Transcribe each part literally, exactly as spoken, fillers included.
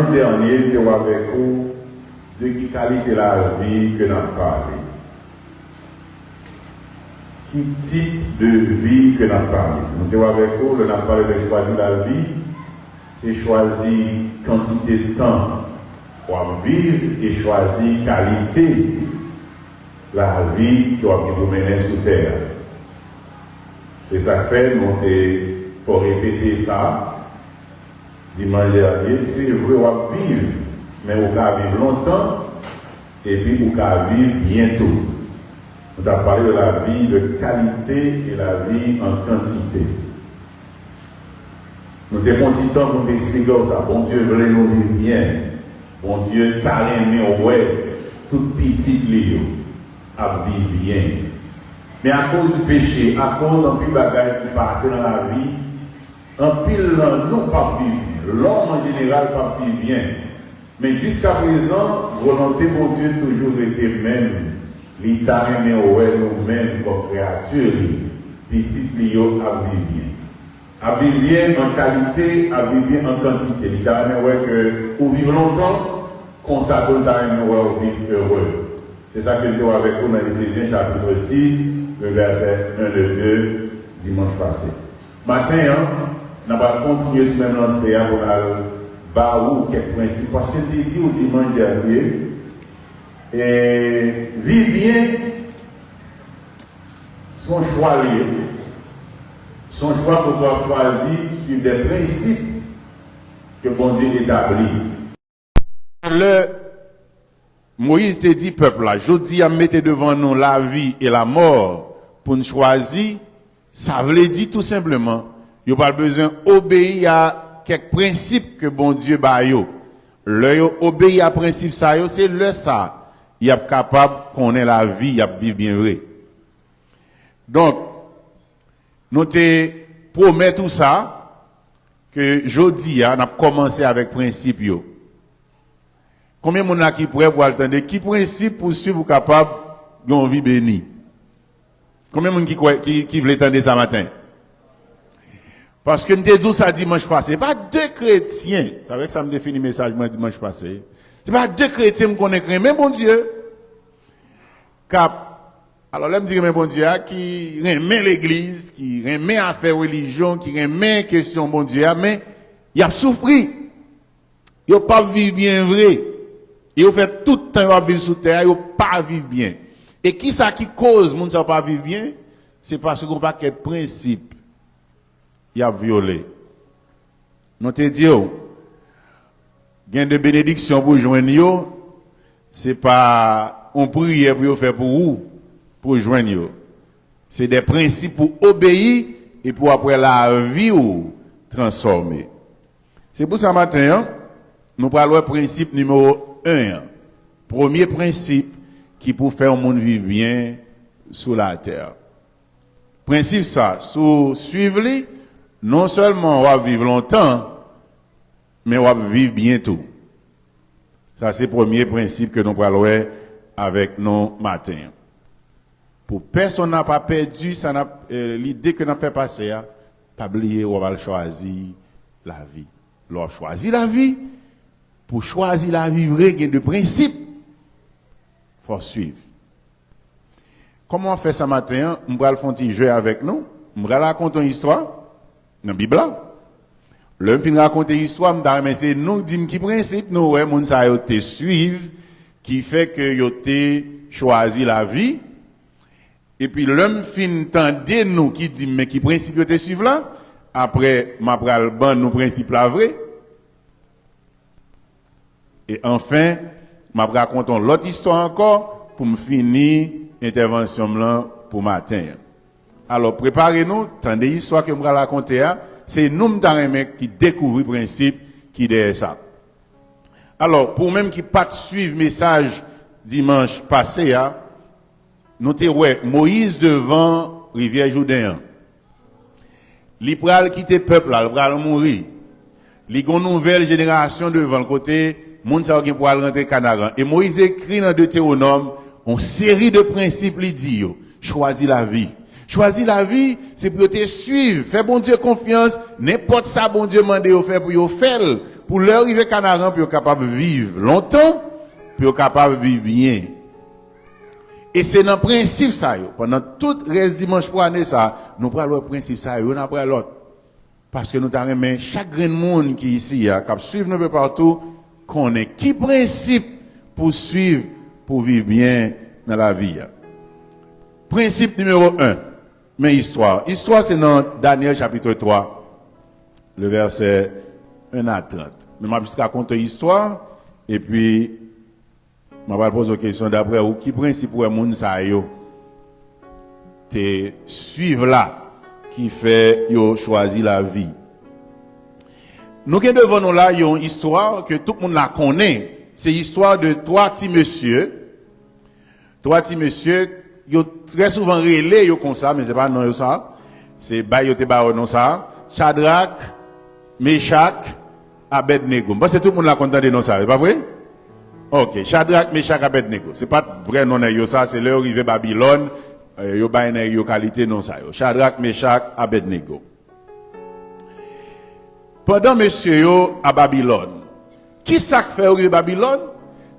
Dimanch dènye, m te wè avèk ou de ki kalite lavi ke n ap pale. Ki tip de vi ke n ap pale? Nou te wè avèk ou, lè n ap pale de chwazi lavi, se chwazi kantite tan w ap viv e chwazi kalite lavi ke w ap gen pou mennen sou tè a. Se sa k fè nou te fè w repete sa dimanch dènye. Se vre w ap viv, men ou ka viv lontan, epi ou ka viv byen tou. Nou t ap pale de lavi de kalite e lavi an kantite. Nou te pran ti tan pou n te eksplike w sa. Bondye vle nou viv byen. Bondye ta renmen wè tout pitit li yo ap viv byen. Men akoz di peche, akoz anpil bagay ki pase nan lavi, anpil nan nou p ap viv byen. Lòm an jeneral p ap viv byen. Men jiskaprezan, volonte Bondye toujou rete menm. Li ta renmen wè nou menm kòm kreyati li, pitit li yo ap viv byen. Ap viv byen an kalite, ap viv byen an kantite. Li ta renmen wè ke ou viv lontan, konsa tou li ta renmen wè ou viv ere. Se sa ke m te wè avèk ou nan Efezyen chapit sis, le vèsè en e de, dimanch pase. Maten an, n ap al kontinye sou menm lanse a pou n al ba ou kèk prensip. Paske m te di w dimanch dènye, e, viv byen, se yon chwa li ye. Se yon chwa kote w ap chwazi suiv de prensip ke Bondye etabli. Lè Moyiz te di pèp la, "Jodi a, m mete devan nou lavi e lamò pou n chwazi," sa vle di tou senpleman, yo pral bezwen obeyi a kèk prensip ke Bondye ba yo. Lè yo obeyi a prensip sa yo, se lè sa y ap kapab konnen lavi, y ap viv byen vre. Donk, nou te pwomèt ou sa, ke jodi a, n ap kòmanse avèk prensip yo. Konbyen moun la ki prè pou al tande ki prensip pou w swiv ou kapab gen yon vi beni? Konbyen moun ki kwè, ki, ki vle tande sa maten? Paske m te di w sa dimanch pase, se pa de kretyen, se avèk sa m te fini mesaj mwen dimanch pase. Se pa de kretyen m konnen k renmen Bondye, k ap, alò, lè m di renmen Bondye a, ki renmen legliz, ki renmen afè relijyon, ki renmen kesyon Bondye a, men y ap soufri. Yo p ap viv byen vre. E yo fè tout tan yo ap viv sou tè a, yo pa viv byen. E kisa ki koz moun sa yo pa viv byen? Se paske gen yon pakèt prensip y ap vyole. Nou te di w, gen de benediksyon pou jwenn yo, se pa yon priyè pou yo fè pou ou, pou w jwenn yo. Se de prensip pou obeyi e pou w ap wè lavi w transfòme. Se pou sa maten an, nou pral wè prensip nimewo en an. Premye prensip ki pou fè yon moun viv byen sou latè. Prensip sa, si w swiv li, non sèlman w ap viv lontan, men w ap viv byen tou. Sa se premye prensip ke nou pral wè avèk nou maten an. Pou pèsonn nan pa pèdi sa n ap, eh, lide ke n ap fè pase a, pa bliye w ap al chwazi lavi. Lè w ap chwazi lavi, pou chwazi lavi vre, gen de prensip fò w swiv. Kòman w ap fè sa maten an? M pral fè yon ti jwe avèk nou. M pral rakonte yon istwa nan Bib la. Lè m fin rakonte istwa, m ta renmen se nou k di m ki prensip nou wè moun sa yo te swiv, ki fè ke yo te chwazi lavi. Epi lè m fin tande nou ki di m men ki prensip yo te swiv la, apre m ap pral ban nou prensip la vre. E anfen, m ap rakonte yon lòt istwa ankò pou m fini entèvansyon m lan pou maten an. Alò, prepare nou, tande istwa ke m pral rakonte a, se nou m ta renmen ki dekouvri prensip ki dèyè sa. Alò, pou ou menm ki pa t swiv mesaj dimanch pase a, nou te wè Moyiz devan rivyè Jouden an. Li pral kite pèp la, li pral mouri. Li gon nouvèl jenerasyon devan l kote moun sa yo gen pou al rantre Kanaran. E Moyiz ekri nan Detewonòm yon seri de prensip li di yo. Chwazi lavi. Chwazi lavi, se pou yo te swiv, fè Bondye konfyans, nenpòt sa Bondye mande yo fè pou yo fè l, Pou lè yo rive Kanaran, pou yo kapab viv lontan, pou yo kapab viv byen. E se nan prensip sa yo, pandan tout rès dimanch pou ane sa, nou pral wè prensip sa yo, youn apre lòt. Paske nou ta renmen chak grenn moun ki isi a, k ap swiv nou pe patou, konnen ki prensip pou swiv pou viv byen nan lavi a. Prensip nimewo en, men istwa. Istwa se nan Danyèl chapit twa, le vèsè en a trant. Men m ap jis rakonte istwa, epi m ap al poze w kesyon, daprè ou, ki prensip ou wè moun sa yo te swiv la ki fè yo chwazi lavi? Nou gen devan nou la yon istwa ke tout moun la konnen. Se istwa de twa ti mesye. Twa ti mesye, yo trè souvan rele yo konsa, men se pa non yo sa. Se bay yo te ba yo non sa. Chadrak, Mechak, Abèdnego. M panse tout moun la konn tande non sa, e pa vre? Ok, Chadrak, Mechak, Abèdnego. Se pa t vrè non nèg yo sa, se lè yo rive Babilòn, eh, yo bay nèg yo kalite non sa yo. Chadrak, Mechak, Abèdnego. Pandan mesye yo a Babilòn, ki sa k fè yo rive Babilòn?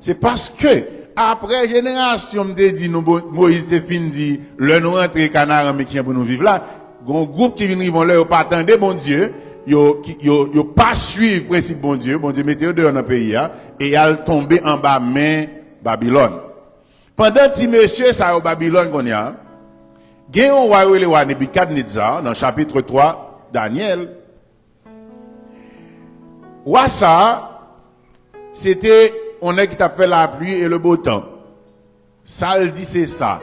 Se paske, apre jenerasyon, m te di nou, Mo-, Moyiz te fin di, lè nou rantre Kanaran, men kijan pou nou viv la, gon gwoup ki vin rive yon lè, yo pa tande Bondye, yo, ki, yo, yo pa swiv prensip Bondye, Bondye mete yo deyò nan peyi a, e y al tonbe anba men Babilòn. Pandan ti mesye sa yo Babilòn kounye a, gen yon wa yo rele wa Nebikadnetza, nan chapit twa Danyèl. Wa sa a, se te yon nèg ki t ap fè lapli e le bo tan. Sa l di se sa.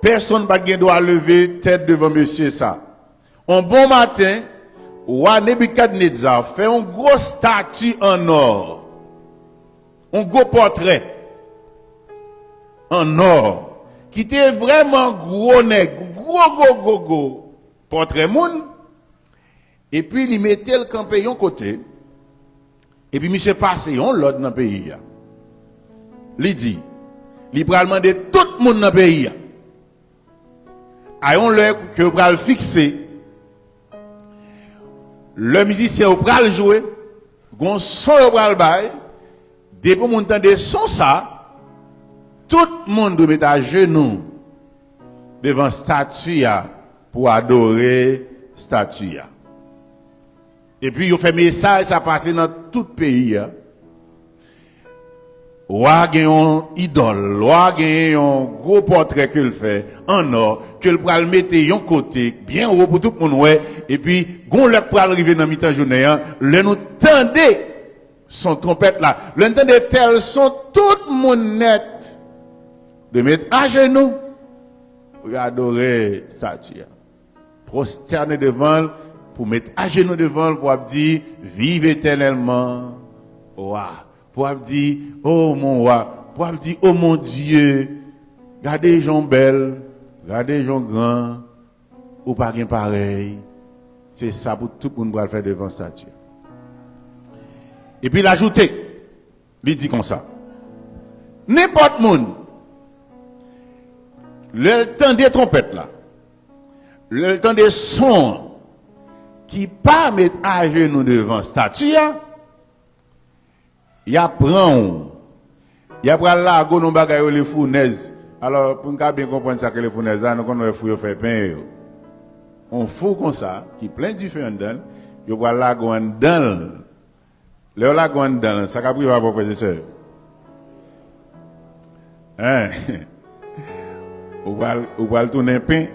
Pèsonn pa t gen dwa leve tèt devan mesye sa. On bon maten, wa Nebikadnetza fè yon gwo stati an nò, yon gwo pòtrè an nò, ki te vrèman gwo nèg, gwo, gwo, gwo, gwo pòtrè moun, epi li mete l kanpe yon kote, epi misye pase yon lòd nan peyi a. Li di, li pral mande tout moun nan peyi a, a yon lè ke yo pral fikse, lè mizisyen yo pral jwe, gon son yo pral bay, depi moun tande son sa, tout moun dwe met ajenou devan stati a pou adore stati a. Epi yo fè mesaj sa pase nan tout peyi a. Wa gen yon idòl, wa gen yon gwo pòtrè ke l fè an nò, ke l pral mete yon kote byen wo pou tout moun wè, epi gon lè k pral rive nan mitan jounen an, lè nou tande son twonpèt la, lè n tande tèl son, tout moun nèt dwe met ajenou pou yo adore stati a. Pwostène devan l, pou met ajenou devan l, pou ap di, viv etènèlman, wa. Pou ap di, o mon wa. Pou ap di, o mon Dye, gade jan w bèl, gade jan w gran, ou pa gen parèy. Se sa pou tout moun pral fè devan stati a. Epi l ajoute, li di konsa, nenpòt moun, lè l tande twonpèt la, lè l tande son an, ki pa met ajenou devan stati a, y ap pran w, y ap pral lage w nan yon bagay yo rele founèz. Alò, pou n ka byen konprann sa k rele founèz la, nou konn wè fou yo fè pen yo. Yon fou konsa, ki plen dife anndan l, yo pral lage w anndan l. Lè yo lage w anndan l, sa k ap rive avè w, frè e sè? Hein? Ou pral, ou pral tounen pen.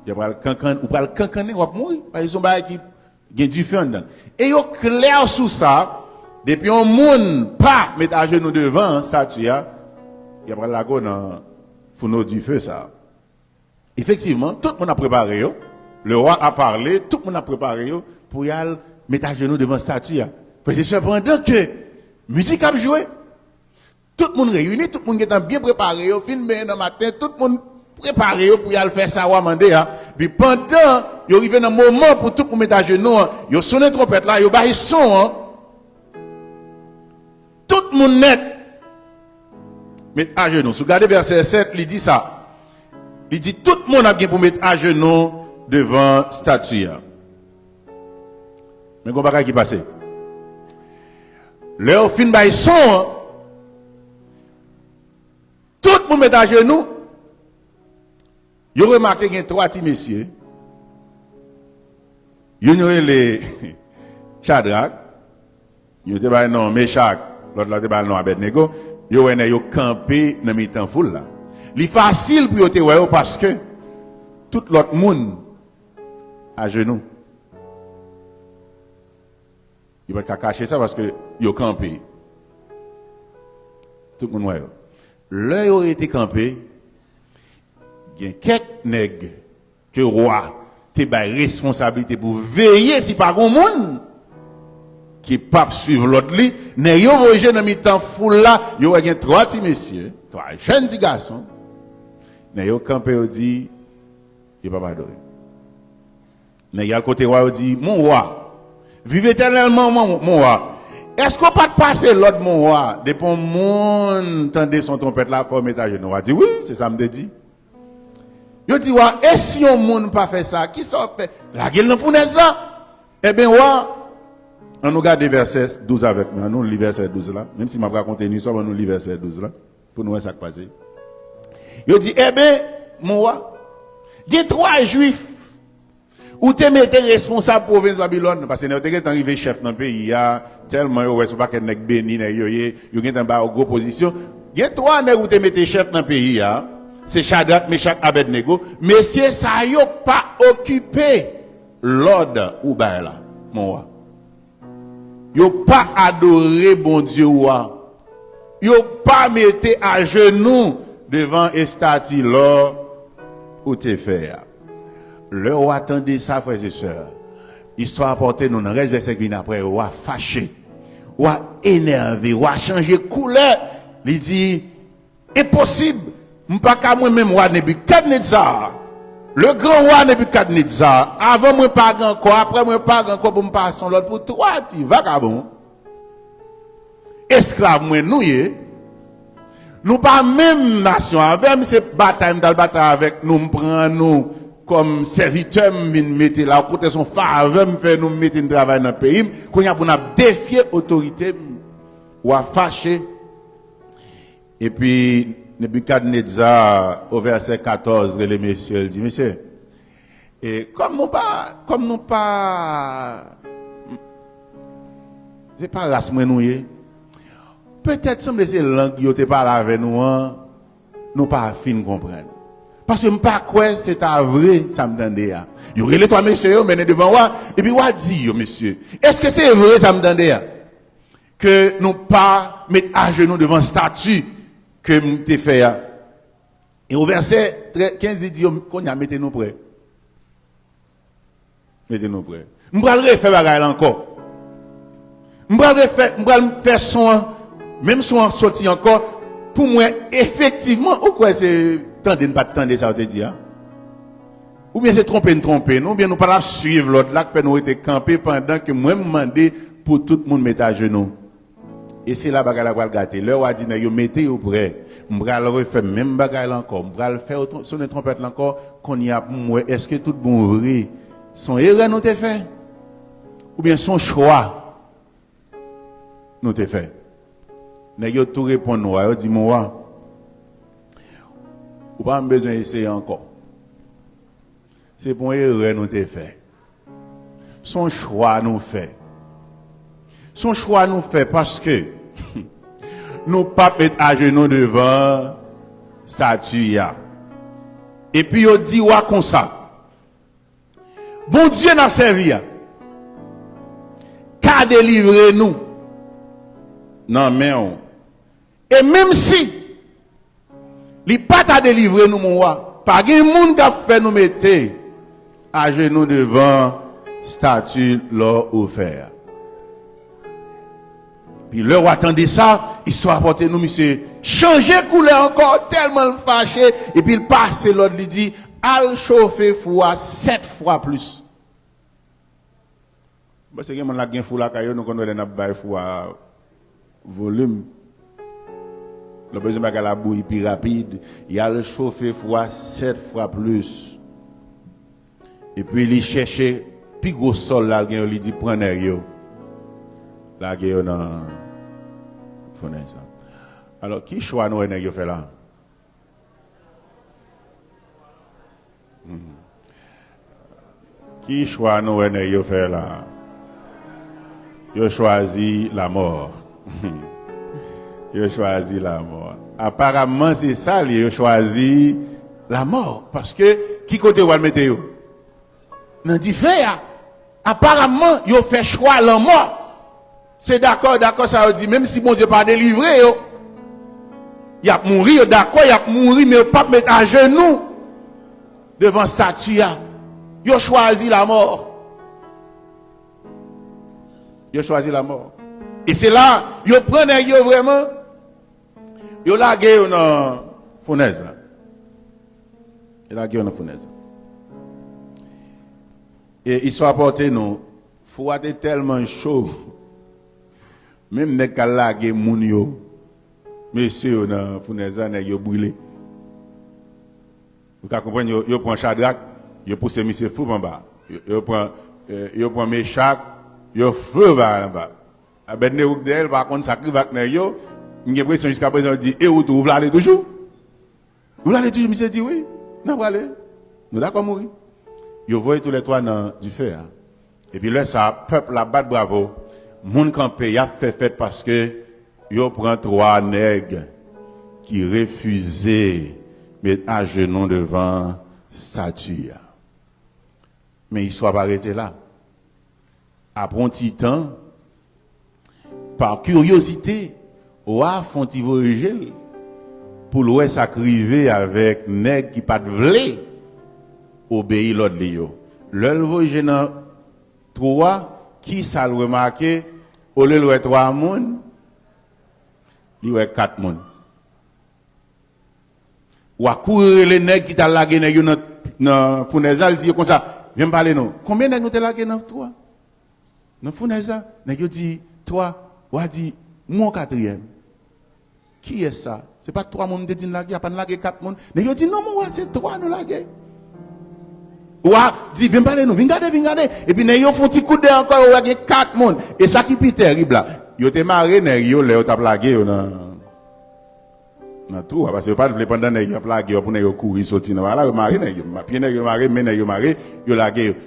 Yo pral kankan, ou pral kankannen, w ap mouri. Paske se yon bagay ki gen dife anndan l. E yo klè sou sa, depi yon moun pa met ajenou devan estati a, y ap pral lage w nan founo dife sa a. Efektivman, tout moun ap prepare yo. Le roi a parlé, tout moun ap prepare yo pou y al met ajenou devan estati a. Frè e sè, pandan ke mizik ap jwe, tout moun reyini, tout moun gentan byen prepare yo, fin benyen nan maten, tout moun prepare yo pou y al fè sa wa mande a. Epi pandan yo rive nan moman pou tout moun met ajenou an, yo sonnen twonpèt la, yo bay son an. Tout moun nèt met ajenou. Si w gade vèsè sèt, li di sa. Li di, tout moun ap gen pou met ajenou devan estati a. Men gen yon bagay ki pase. Lè yo fin bay son an, tout moun met ajenou, yo remake gen twa ti mesye. Youn yo rele Chadrak, yo te bay non Mechak, lòt la te bay non Abèdnego. Yo wè nèg yo kanpe nan mitan foul la. Li fasil pou yo te wè yo paske tout lòt moun ajenou. Yo pa t ka kache sa paske yo kanpe. Tout moun wè yo. Lè yo rete kanpe, gen kèk nèg ke wa te bay responsablite pou veye si pa gen moun ki p ap swiv lòd li, nèg yo voye je nan mitan foul la, yo wè gen twa ti mesye, twa jèn ti gason. Nèg yo kanpe, yo di, yo p ap adore. Nèg y al kote wa, yo di, "Mon wa, viv etènèlman, mon, mon wa. Èske w pa t pase lòd, mon wa, depi yon moun tande son twonpèt la, fò w met ajenou?" Wa di, "Wi, se sa m te di." Yo di, "Wa, e si yon moun pa fè sa, kisa w ap fè? Lage l nan founèz la." Ebyen, wa, an nou gade vèsè douz avèk mwen, an nou li vèsè douz la, menm si m ap rakonte yon istwa, men an nou li vèsè douz la, pou nou wè sa k pase. Yo di, "Ebyen, mon wa, gen twa Jwif ou te mete responsab pwovens Babilòn, paske nèg yo te gentan rive chèf nan peyi a, tèlman yo wè se yon pakèt nèg beni nèg yo ye, yo gentan ba yo gwo pozisyon. Gen twa nèg ou te mete chèf nan peyi a, se Chadrak, Mechak, Abèdnego. Mesye sa yo pa okipe lòd ou bay la, mon wa. Yo pa adore Bondye ou a. Yo pa mete ajenou devan estati lò ou te fè a." Lè w a tande sa, frè e sè, istwa a pòte nou nan rès vèsè ki vin apre, w a fache, w a enève, w a chanje koulè. Li di, "Enposib! M pa ka mwen menm wa Nebikadnetza, le gran wa Nebikadnetza, avan mwen pa gen ankò, apre mwen pa gen ankò pou m pase yon lòd pou twa ti vagabon, esklav mwen nou ye. Nou pa menm nasyon avè m, se batay m t al batay avèk nou, m pran nou kòm sèvitè m vin mete la, okontrè se yon favè m fè nou, m mete n travay nan peyi m, kounye a pou n ap defye otorite m." Wa fache. Epi Nebikadnetza, o vèsè katòz, rele mesye, li di, "Mesye, e kòm nou pa, kòm nou pa, se pa ras mwen nou ye, petèt sanble se lang yo te pale avè nou an, nou pa fin konprann. Paske m pa kwè se ta vre sa m tande a." Yo rele twa mesye yo, mennen devan wa, epi wa di yo, "Mesye, èske se vre sa m tande a? Ke nou pa met ajenou devan estati ke m te fè a?" E o vèsè kenz, li di yo, "Kounye a, mete nou prè. Mete nou prè. M pral refè bagay la ankò. M pral refè, m pral fè son an, menm son an soti ankò, pou m wè efektivman, ou kwè se tande n pa t tande sa yo te di a? Oubyen se twonpe n twonpe n, oubyen nou pa t ap swiv lòd la k fè nou rete kanpe pandan ke mwen m mande pou tout moun met ajenou." E se la bagay la pral gate. Lè w a di nèg yo, "Mete yo prè, m pral refè menm bagay la ankò, m pral fè yo tron-, sonnen twonpèt la ankò, kounye a pou m wè èske tout bon vre se yon erè nou te fè, oubyen se yon chwa nou te fè." Nèg yo tou reponn wa, yo di, "Mon wa, ou pa menm bezwen eseye ankò. Se pa yon erè nou te fè. Se yon chwa nou fè. Se yon chwa nou fè paske nou p ap met ajenou devan estati a." Epi yo di wa konsa, "Bondye n ap sèvi a ka delivre nou nan men w. E menm si li pa ta delivre nou, mon wa, pa gen moun k ap fè nou mete ajenou devan estati lò ou fè a." Pi lè w a tande sa, istwa a pòte nou, misye chanje koulè ankò, tèlman l fache, epi l pase lòd, li di, "Al chofe fou a sèt fwa plis." Paske gen moun la gen fou lakay yo, nou konn wè lè n ap bay fou a volim. Lè w bezwen bagay la bouyi pi rapid, y al chofe fou a sèt fwa plis. Epi li chèche pi gwo sòl la l gen yo, li di pran nèg yo, lage yo nan founèz la. Alò, ki chwa nou wè nèg yo fè la? Hmm. Ki chwa nou wè nèg yo fè la? Yo chwazi lamò. Yo chwazi lamò. Aparamman, se sa l ye, yo chwazi lamò. Paske, ki kote w al mete yo? Nan dife a. Aparamman, yo fè chwa lanmò. Se dakò, dakò sa yo di, menm si Bondye pa delivre yo, y ap mouri, yo dakò, y ap mouri, men yo p ap met ajenou devan estati a. Yo chwazi lamò. Yo chwazi lamò. E se la, yo pran nèg yo vrèman, yo lage yo nan founèz la. Yo lage yo nan founèz la. E istwa pote nou, fou a te tèlman cho, menm nèg k al lage moun yo, mesye yo nan founèz la, nèg yo brile. Ou ka konprann, yo, yo pran Chadrak, yo pouse misye fou anba. Yo, yo pran, eh, yo pran Mechak, yo fou ba anba. Abèdnego k dèyè l pa konn sa k rive ak nèg yo. M gen enpresyon jiskaprezan yo di, e ou tou, ou vle ale toujou? Ou vle ale toujou? Misye di, wi, n a prale. Nou dakò mouri. Yo voye toulètwa nan dife a. Epi lè sa a, pèp la bat bravo. Moun kanpe, y ap fè fèt paske yo pran twa nèg ki refize met ajenou devan estati a. Men istwa pa rete la. Apre yon ti tan, pa kiryozite, wa a fè yon ti voye je l pou l wè sa k rive avèk nèg ki pa t vle obeyi lòd li yo. Lè l voye je nan twou a, ki sa l remake? Olye l wè twa moun, li wè kat moun. Wa kouri rele nèg ki t al lage nèg yo nan, nan founèz la, li di yo konsa, vin pale non. Konbyen nèg nou te lage nan twou a? Nan founèz la, nèg yo di twa, wa di, m wè yon katriyèm. Kiyès sa? Se pa twa moun m te di n lage, apa n lage kat moun? Nèg yo di non, mon wa, se twa nou lage. Wa di, vin pale non, vin gade, vin gade. Epi nèg yo fè yon ti kout dèyè ankò, yo wè gen kat moun. E sa ki pi tèrib la, yo te mare nèg yo lè yo t ap lage yo nan, nan twou a, paske yo pa t vle pandan nèg yo ap lage yo pou nèg yo kouri soti nan bagay la, yo mare nèg yo. Pye nèg yo mare, men nèg yo mare, yo lage yo.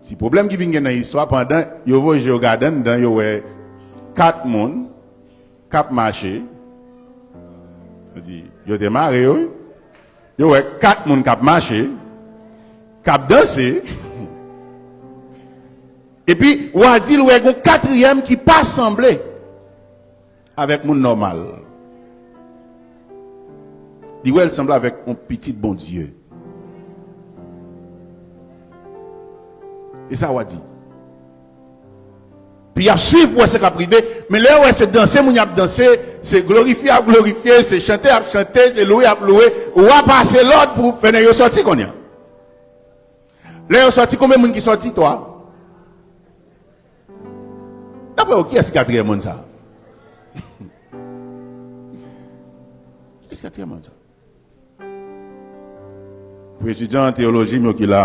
Ti pwoblèm ki vin gen nan istwa, pandan yo voye je yo gade anndan, yo wè kat moun k ap mache. Yo di, yo te mare yo, wi. Yo wè kat moun k ap mache, k ap danse. Epi, wa di l wè gon katriyèm ki pa sanble avèk moun nòmal. Li wè l sanble avèk yon pitit Bondye. E sa wa di. Pi y ap swiv pou wè sa k ap rive, men lè yo wè se danse moun y ap danse, se glorifye y ap glorifye, se chante y ap chante, se louwe y ap louwe, wa pase lòd pou fè nèg yo sòti kounye a. Lè yo sòti, konbyen moun ki sòti? Twa. Daprè w, kiyès ki katriyèm moun sa? Kiyès ki katriyèm moun sa? Pou etidyan teyoloji m yo ki la,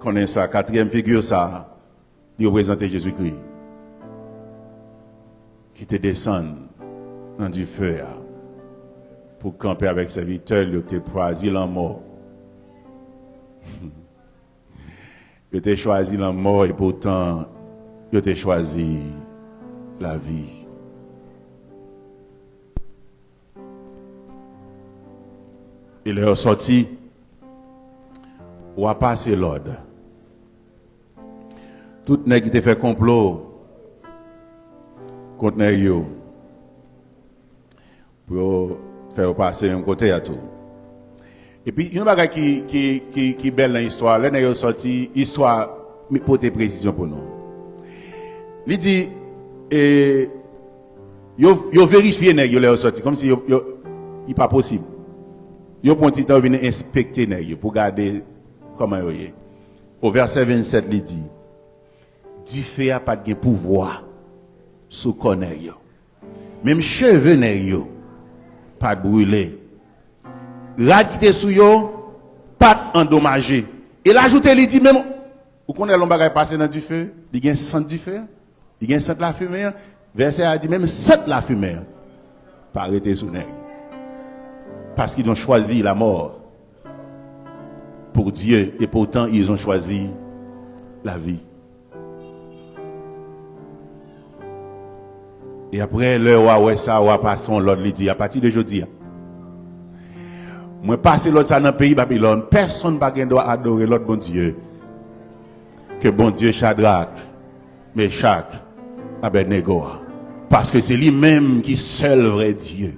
konnen sa, katriyèm figi sa, li reprezante Jezikri, ki te desann nan dife a pou kanpe avèk sèvitè l yo ki te chwazi lanmò. Yo te chwazi lanmò, epoutan, yo te chwazi lavi. E lè yo sòti, wa pase lòd. Tout nèg ki te fè konplo kont nèg yo, pou yo fè yo pase menm kote a tou. Epi, yon bagay ki, ki, ki, ki bèl nan istwa, lè nèg yo sòti, istwa pote presizyon pou nou. Li di, e, yo, yo verifye nèg yo lè yo sòti, kòmsi yo, yo, li pa posib. Yo pran ti tan, yo vin enspekte nèg yo pou gade kòman yo ye. O vèsè vennsèt, li di, dife a pa t gen pouvwa sou kò nèg yo. Menm cheve nèg yo pa t brile. Rad ki te sou yo pa t andomaje. E l ajoute, li di, menm Ou konnen lè yon bagay pase nan dife, li gen sant dife, li gen sant lafimen an. Vèsè a di menm sant lafimen an pa rete sou nèg. Parce qu'ils ont choisi la mort pour Dieu et pourtant ils ont choisi la vie. E apre, lè wa wè sa, wa pase yon lòd, li di, apati de jodi a, mwen pase lòd sa nan peyi Babilòn, pèsonn pa gen dwa adore lòt bondye ke Bondye Chadrak, Mechak, Abèdnego a. Paske se li menm ki sèl vrè Dye.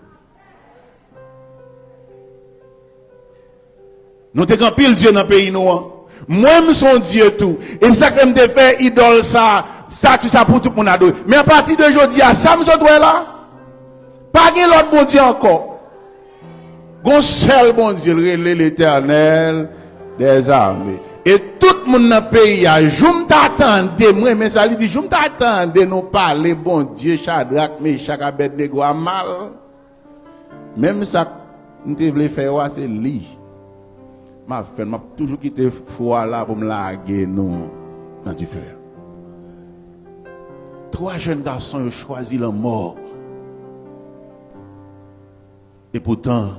Nou te gen anpil dye nan peyi nou an. Mwen, m se yon dye tou. E se sa k fè m te fè idòl sa, estati sa pou tout moun adore. Men apati de jodi a, sa m sot wè la, pa gen lòt bondye ankò. Gon sèl Bondye, l rele Letènèl dèzame. E tout moun nan peyi a, jou m ta tande, m renmen sa li di, jou m ta tande nou pale Bondye Chadrak, Mechak, Abèdnego a mal. Menm sa m te vle fè yo a, se li m ap fè l. M ap toujou kite fou a la pou m lage nou nan dife a. Twa jèn gason yo chwazi lanmò. Epoutan,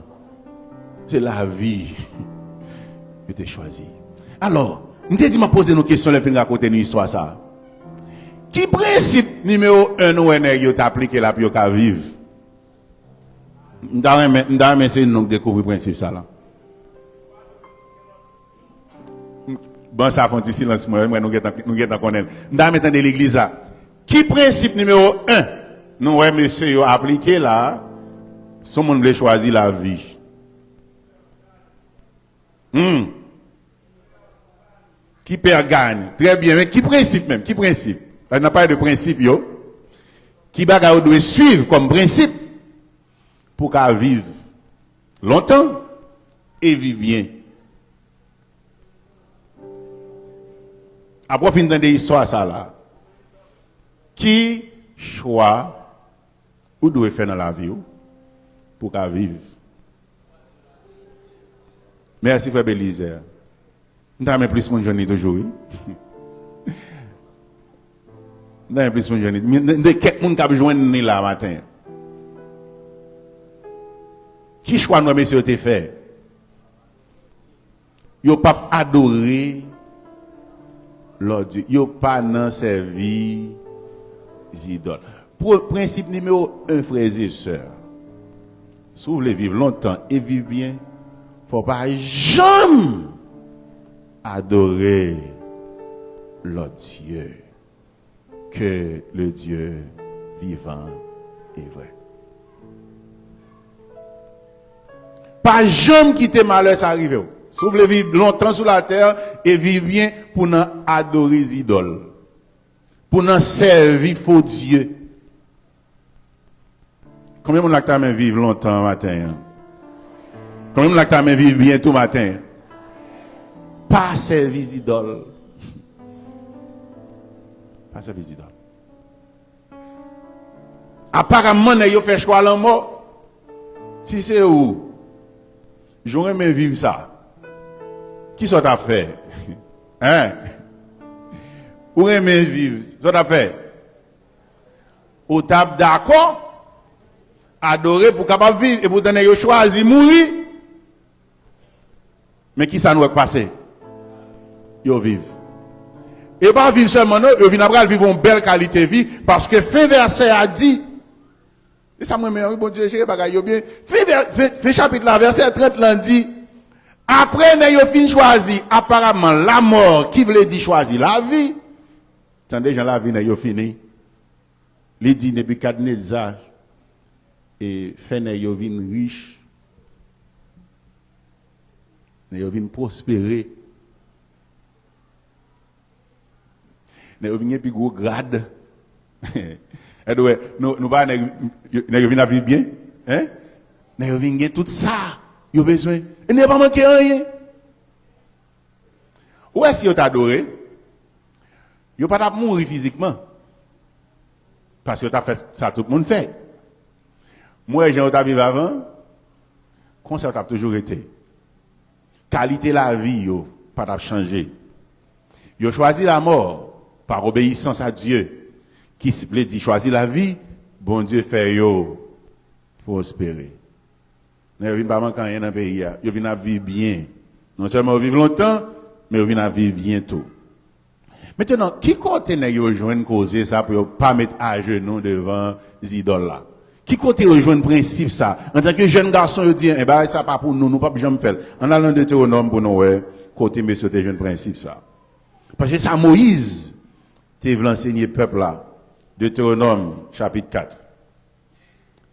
se lavi yo te chwazi. Alò, m te di m ap poze nou kesyon lè m fin rakonte nou istwa sa a. Ki prensip nimewo en nou wè nèg yo te aplike la pou yo ka viv? M ta renmen, m ta renmen se nou k dekouvri prensip sa la. Ban sa fè yon ti silans, mwen, mwen, nou gentan, nou gentan konnen l. M ta renmen tande legliz la. Ki prensip nimewo en nou wè mesye yo aplike la? Se yon moun vle chwazi lavi. Hmm. Ki pè gani. Trè byen, men ki prensip menm? Ki prensip? Paske n ap pale de prensip yo. Ki bagay ou dwe swiv kòm prensip pou w ka viv lontan e viv byen? Apre w fin tande istwa sa la, ki chwa ou dwe fè nan lavi w pou w ka viv? Mèsi, frè Belizaire. M ta renmen plis moun jwenn li toujou, wi. M ta renmen plis moun jwenn li. M, m, m, kèk moun k ap jwenn li la maten. Ki chwa nou wè mesye yo te fè? Yo p ap adore lòt dye. Yo pa nan sèvi zidòl. Pwo-, prensip nimewo en, frè e sè, si w vle viv lontan e viv byen, fò w pa janm adore lòt dye ke le Dye vivan e vrè. Pa janm kite malè sa rive w. Si w vle viv lontan sou latè e viv byen, pou w nan adore zidòl, pou w nan sèvi fo dye. Konbyen moun la k ta renmen viv lontan maten an? Konbyen moun la k ta renmen viv byen tou maten an? Pa sèvi zidòl. Pa sèvi zidòl. Aparamman, nèg yo fè chwa lanmò. Si se ou, jan w renmen viv sa, kisa w t ap fè? Hein? Ou renmen viv, sa w t ap fè? Ou t ap dakò adore pou w kapab viv, epoutan nèg yo chwazi mouri. Men kisa nou wè k pase? Yo viv. E pa viv sèlman, non, yo vin apral viv yon bèl kalite vi, paske fen vèsè a di, e sa m renmen an, wi, Bondye jere bagay yo byen. Fen vè-, fen, fen chapit la, vèsè trant lan di, apre nèg yo fin chwazi, aparamman, lamò, ki vle di chwazi lavi, tande jan lavi nèg yo fini. Li di Nebikadneza, e, fè nèg yo vin rich, nèg yo vin pwospere, nèg yo vin gen pi gwo grad. Èdwè, nou, nou pa nèg, nèg yo vin ap viv byen, hein? Nèg yo vin gen tout sa yo bezwen. E nèg yo pa manke anyen. Ou wè si yo t adore, yo pa t ap mouri fizikman. Paske yo t ap fè sa tout moun fè. M wè jan yo t ap viv avan, konsa yo t ap toujou rete. Kalite lavi yo pa t ap chanje. Yo chwazi lamò par obéissance à Dieu, ki s- vle di chwazi lavi, Bondye fè yo pwospere. Men yo vin pa manke anyen nan peyi a. Yo vin ap viv byen. Non sèlman yo viv lontan, men yo vin ap viv byen tou. Mentenan, ki kote nèg yo jwenn koze sa pou yo pa met ajenou devan zidòl la? Ki kote yo jwenn prensip sa? Antanke jèn gason, yo di, e bagay sa pa pou nou, nou p ap janm fè l. Ann al nan Detewonòm pou nou wè kote mesye yo te jwenn prensip sa. Paske sa Moyiz te vle anseye pèp la. Detewonòm chapit kat.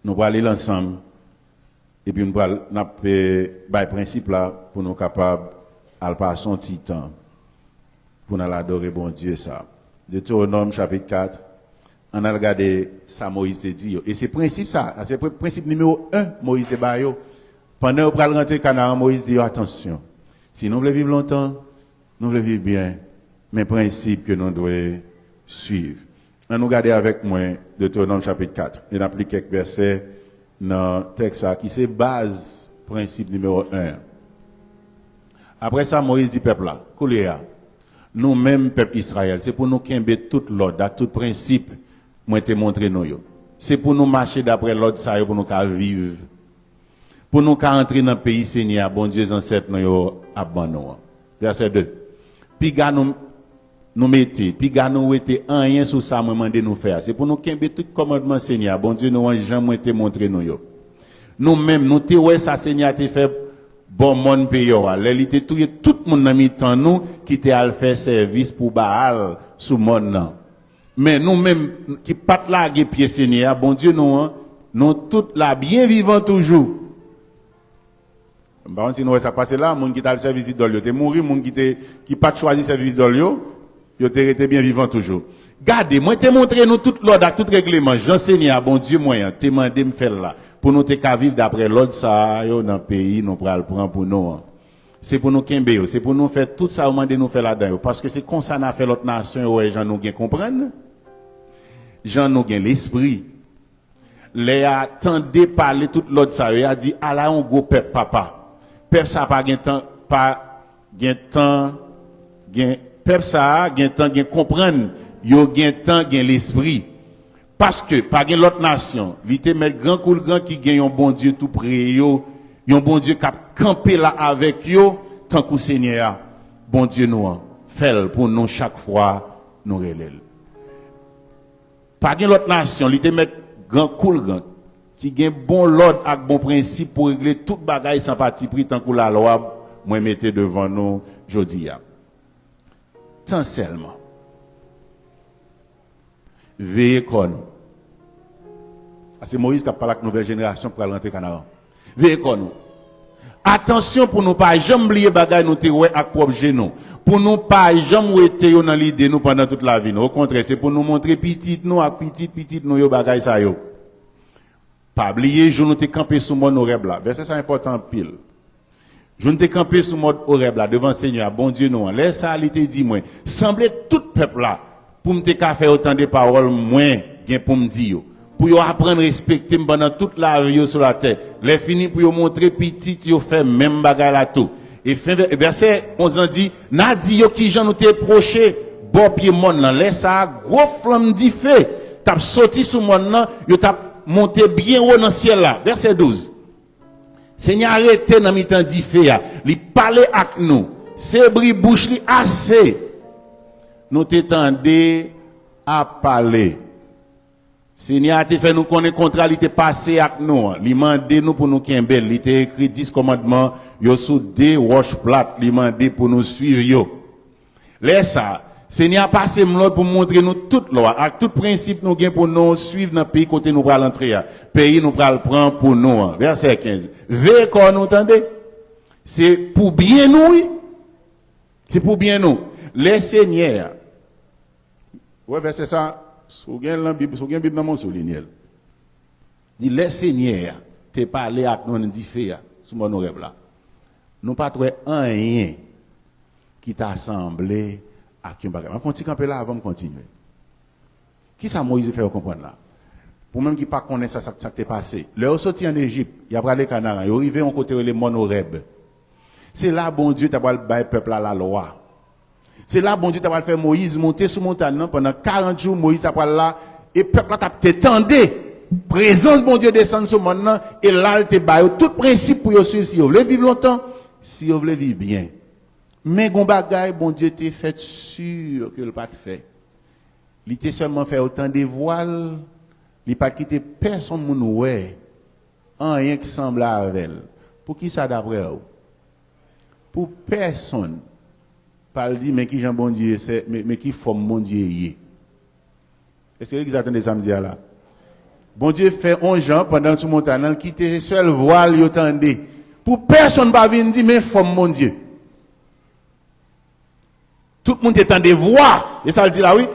Nou pral li l ansanm, epi nou pral, n ap eh, bay prensip la pou nou kapab al pase yon ti tan pou n al adore Bondye sa. Detewonòm chapit kat, ann al gade sa Moyiz te di yo. E se prensip sa, sa se pre- prensip nimewo en Moyiz te ba yo. Pandan yo pral rantre Kanaran, Moyiz di yo, atansyon, si nou vle viv lontan, nou vle viv byen, men prensip ke nou dwe swiv. Ann nou gade avèk mwen Detewonòm chapit kat, e n ap li kèk vèsè nan tèks sa ki se baz prensip nimewo en. Apre sa, Moyiz di pèp la, koulye a, nou menm pèp Izrayèl, se pou nou kenbe tout lòd ak tout prensip mwen te montre nou yo. Se pou nou mache dapre lòd sa yo pou nou ka viv, pou nou ka antre nan peyi Senyè a, Bondye zansèt nou yo ap ban nou an. Vèsè de. Piga nou, nou mete, piga nou wete anyen sou sa mwen mande nou fè a. Se pou nou kenbe tout kòmandman Senyè a, Bondye nou an, jan mwen te montre nou yo. Nou menm, nou te wè sa Senyè a te fè bò mòn Peyò a, lè li te touye tout moun nan mitan nou ki te al fè sèvis pou Baal sou mòn nan. Men nou menm ki pa t lage pye Senyè a, Bondye nou an, nou tout la byen vivan toujou. M pa konn si nou wè sa k pase la, moun ki t al sèvi zidòl yo te mouri, moun ki te ki pa t chwazi sèvi zidòl yo, yo te rete byen vivan toujou. Gade, mwen te montre nou tout lòd ak tout regleman, jan Senyè a, Bondye mwen an, te mande m fè l la, pou nou te ka viv dapre lòd sa yo nan peyi nou pral pran pou nou an. Se pou nou kenbe yo, se pou nou fè tout sa yo mande nou fè ladan yo, paske se konsa n a fè lòt nasyon yo wè jan nou gen konprann, jan nou gen lespri. Lè y a tande pale tout lòd sa yo, y a di, ala yon gwo pèp, papa. Pèp sa pa gen tan, pa gen tan, gen, pèp sa a gen tan gen konprann, yo gen tan gen lespri. Paske pa gen lòt nasyon, li te mèt gran kou l gran ki gen yon Bondye tou pre yo, yon Bondye k ap kanpe la avèk yo, tankou Senyè a, Bondye nou an, fè l pou nou chak fwa nou rele l. Pa gen lòt nasyon, li te mèt gran kou l gran, ki gen bon lòd ak bon prensip pou regle tout bagay san patipri tankou lalwa mwen mete devan nou jodi a. Tan sèlman. Veye kò nou. Sa se Moyiz k ap pale ak nouvèl jenerasyon k pral rantre Kanaran. Veye kò nou. Atansyon pou nou pa janm bliye bagay nou te wè ak pwòp je nou. Pou nou pa janm wete yo nan lide nou pandan tout lavi nou. Okontrè, se pou nou montre pitit nou ak pitit pitit nou yo bagay sa yo. Pa bliye jou nou te kanpe sou mòn Orèb la. Vèsè sa enpòtan anpil. Jou n te kanpe sou mòn Orèb la devan Senyè a, Bondye nou an. Lè sa a, li te di mwen, sanble tout pèp la, pou m te ka fè yo tande pawòl mwen gen pou m di yo, pou yo aprann respekte m pandan tout lavi yo sou latè, lè fini pou yo montre pitit yo fè menm bagay la tou. E fen vè- vèsè onz lan di, n a di yo kijan nou te pwoche bò pye mòn nan. Lè sa a, gwo flanm dife t ap soti sou mòn nan, yo t ap monte byen wo nan syèl la. Vèsè douz. Senyè a rete nan mitan dife a. Li pale ak nou. Se bri bouch li ase. Nou te tande ap pale. Senyè a te fè nou konnen kontra li te pase ak nou an. Li mande nou pou nou kenbe l. Li te ekri dis kòmandman yo sou de wòch plat. Li mande pou nou swiv yo. Lè sa a, Senyè a pase m lòd pou m montre nou tout lwa ak tout prensip nou gen pou nou swiv nan peyi kote nou pral antre a, peyi nou pral pran pou nou an. Vèsè kenz. Veye kò nou, tande. Se pou byen nou, wi. Se pou byen nou. Lè Senyè a. Ou wè vèsè sa, si w gen l nan Bib, si w gen Bib nan men w, si w li l. Di lè Senyè a te pale ak nou nan dife a, sou mòn Orèb la, nou pa t wè anyen ki ta sanble ak yon bagay. M ap fè yon ti kanpe la avan m kontinye. Kisa Moyiz fè yo konprann la? Pou menm ki pa konnen sa, sa, sa k te pase. Lè yo soti ann Ejip, y ap prale Kanaran, yo rive yon kote rele mòn Orèb. Se la Bondye ta pral bay pèp la lalwa. Se la Bondye ta pral fè Moyiz monte sou montàn nan pandan karant jou. Moyiz ta pral la, e pèp la t ap te tande prezans Bondye desann sou mòn nan, e la l te ba yo tout prensip pou yo swiv si yo vle viv lontan, si yo vle viv byen. Men gon bagay Bondye te fè si ke l pa t fè. Li te sèlman fè yo tande vwa l, li pa t kite pèsonn moun wè anyen ki sanble avè l. Poukisa, daprè w? Pou pèsonn pa l di, men ki jan Bondye se, men, men ki fòm Bondye ye. Èske legliz la tande sa m di a la? Bondye fè on jan pandan l sou montàn nan, l kite se sèl vwa l yo tande. Pou pèsonn pa vin di, men fòm Bondye. Tout moun te tande vwa. E sa l di la, wi.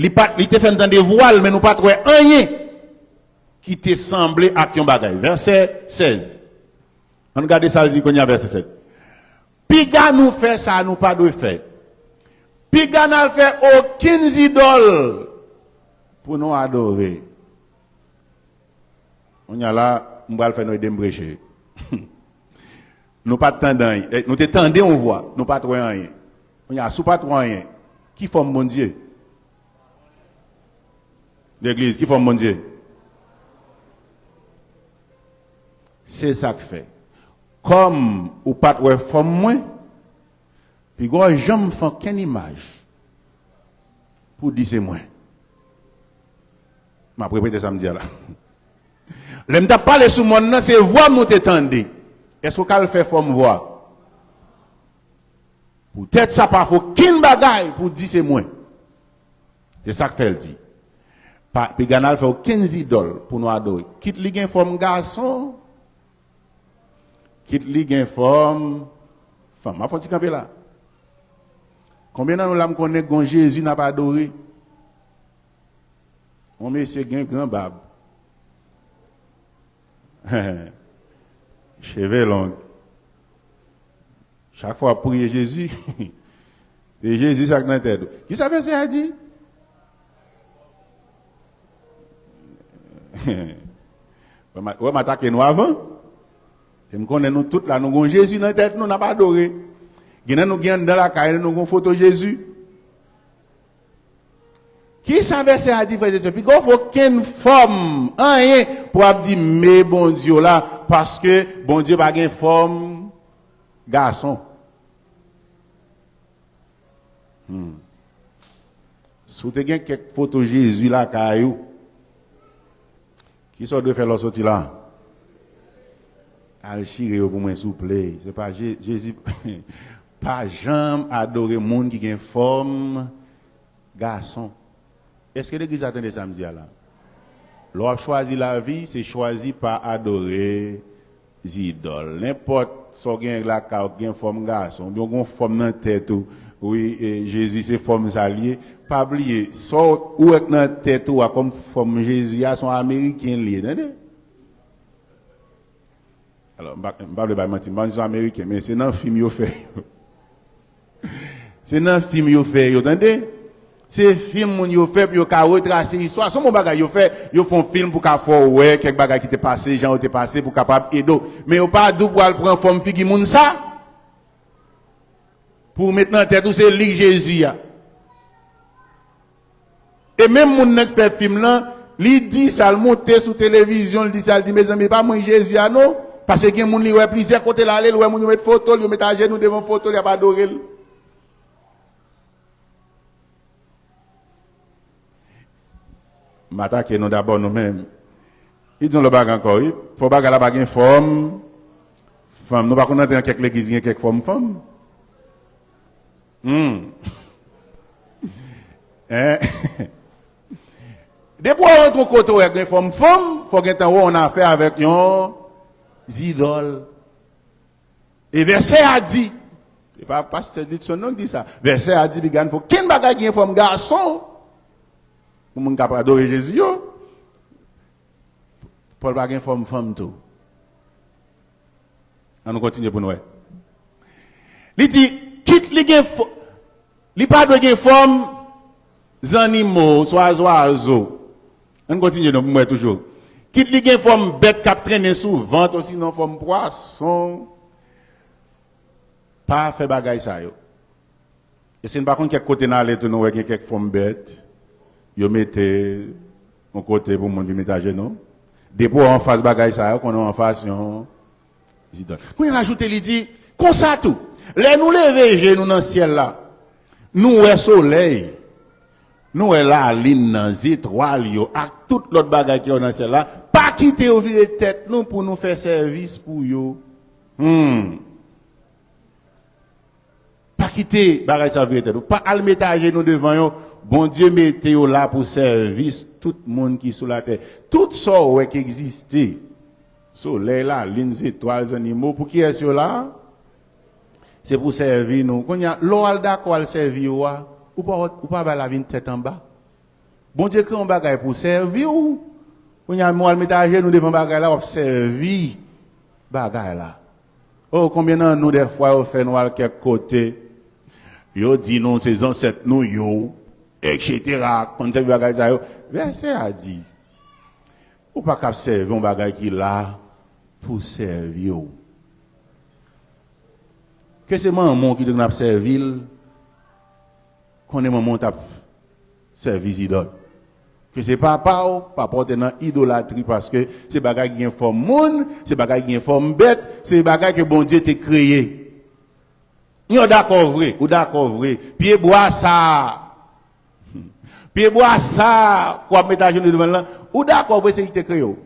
Li pa, li te fè n tande vwa l, men nou pa t wè anyen ki te sanble ak yon bagay. Vèsè sèz. Ann gade sa l di kounye a, vèsè sèz. Piga nou fè sa nou pa dwe fè. Piga n al fè okenn zidòl pou nou adore. Kounye a la, m pral fè nou ede m preche. Nou pa t tande anyen. Eh, nou te tande yon vwa, nou pa t wè anyen. Kounye a, si w pa t wè anyen, ki fòm Bondye? Legliz, ki fòm Bondye? Se sa k fè, kòm ou pa t wè fòm mwen, piga w janm fè okenn imaj pou di se mwen. M ap repete sa m di a la. Lè m t ap pale sou mòn nan, se vwa m nou te tande. Èske w ka al fè fòm vwa? Poutèt sa, pa fè okenn bagay pou di se mwen. Se sa k fè l di, pa, piga n al fè okenn zidòl pou nou adore. Kit li gen fòm gason, kit li gen fòm fanm. M ap fè yon ti kanpe la. Konbyen nan nou la m konnen gon Jezi n ap adore? Yon mesye gen gran bab. Cheve long. Chak fwa w ap priye Jezi, se Jezi sa k nan tèt ou. Kisa vèsè a di? Wè, m a-, wè, m atake nou avan. E m konnen nou tout la, nou gon Jezi nan tèt nou, n ap adore. Gen nan nou gen anndan lakay nou, nou gon foto Jezi. Kisa vèsè a di, frè e sè? Piga w fè okenn fòm, anyen, pou w ap di, men Bondye w la, paske Bondye pa gen fòm gason. Hmm. Si w te gen kèk foto Jezi lakay ou, kisa w dwe fè lè w soti la? Al chire yo pou mwen, souple. Se pa Je-, Jezi pa janm adore moun ki gen fòm gason. Èske legliz la tande sa m di a la? Lè w ap chwazi lavi, se chwazi pa adore zidòl. Nenpòt sa w gen lakay ou ki gen fòm gason, oubyen w gen yon fòm nan tèt ou, wi, e, Jezi se fòm sa l ye. Pa bliye, sa w wè k nan tèt ou a kòm fòm Jezi a, se yon Ameriken l ye, tande? Alò, m pa, m pa vle bay manti, m pa konn si se Ameriken, men se nan fim yo fè yo. Se nan fim yo fè yo, tande? Se fim moun yo fè pou yo ka retrase istwa. Se yon bon bagay yo fè, yo fè yon fim pou ka fè w wè kèk bagay ki te pase, jan yo te pase, pou kapab ede w. Men yo pa di w pou al pran fòm figi moun sa, pou w met nan tèt ou se li k Jezi a. E menm moun nan k fè fim lan, li di sa, l monte sou televizyon, l di sa, l di, mezanmi, e pa mwen Jezi a non. Paske gen moun li wè plizyè kote l ale, l wè moun yo met foto l, yo met ajenou devan foto l, y ap adore l. M atake nou dabò nou menm. Li di yon lòt bagay ankò, wi. Fò bagay la pa gen fòm fanm. Nou pa konn antre nan kèk legliz gen kèk fòm fanm? Hmm. Hein? Depi w rantre yon kote w wè gen fòm fanm, fò gentan wè yon afè avèk yon zidòl. E vèsè a di, se pa pastè Dudson non ki di sa. Vèsè a di, piga n fè okenn bagay ki gen fòm gason pou moun k ap adore Jezi yo. Pòl pa gen fòm fanm tou. Ann nou kontinye pou n wè. Li di, kit li gen fò-, li pa dwe gen fòm zannimo, swa zwazo. Ann kontinye non pou n wè toujou. Kit li gen fòm bèt k ap trennen sou vant, osinon fòm pwason. Pa fè bagay sa yo. E si n pa konn kèk kote n ale tou, nou wè gen kèk fòm bèt, yo mete yon kote pou moun vin mete ajenou. Depi w anfas bagay sa yo, konnen w anfas yon zidòl. Kounye a l ajoute, li di, konsa tou, lè nou leve je nou nan syèl la, nou wè solèy, nou wè lalin nan, zetwal yo, ak tout lòt bagay ki nan syèl la, pa kite yo vire tèt nou pou nou fè sèvis pou yo. Hmm. Pa kite bagay sa vire tèt ou. Pa al mete ajenou devan yo. Bondye mete yo la pou sèvis tout moun ki sou latè. Tout sa w wè ki egziste, solèy, lalin, zetwal, zannimo, pou kiyès yo la? Se pou sèvi nou. Kounye a, lè w al dakò al sèvi yo a, ou pa, ou pa bay la vin tèt anba. Bondye kreye yon bagay pou sèvi w. Kounye a, men w al mete ajenou devan bagay la, w ap sèvi bagay la. Oh, konbyen nan nou, dèfwa, yo fè nou al kèk kote, yo di nou se zansèt nou yo, etsetera, konn sèvi bagay sa yo. Vèsè a di, ou pa kab sèvi yon bagay ki la pou sèvi w. Ke se manman w ki te konn ap sèvi l, konnen manman w t ap sèvi zidòl. Ke se papa w, papa w te nan idolatri, paske se bagay ki gen fòm moun, se bagay ki gen fòm bèt, se bagay ke Bondye te kreye. Yo dakò vre, ou dakò vre. Pyebwa sa, pyebwa sa, w ap met ajenou devan l lan, ou dakò vre se li ki te kreye w.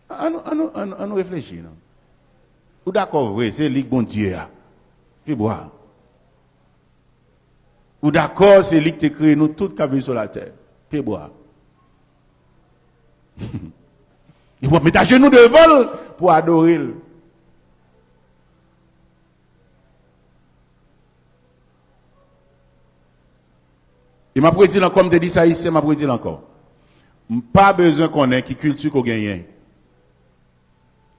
Ann nou, ann nou, ann nou, ann nou reflechi, non. Ou dakò vre, se li k Bondye a. Pyebwa. Ou dakò, se li k te kreye nou tout k ap viv sou latè. Pyebwa. E w ap met ajenou devan l pou adore l. E m ap redi l ankò, m te di sa isi, m ap redi l ankò. M pa bezwen konnen ki kilti ke w genyen,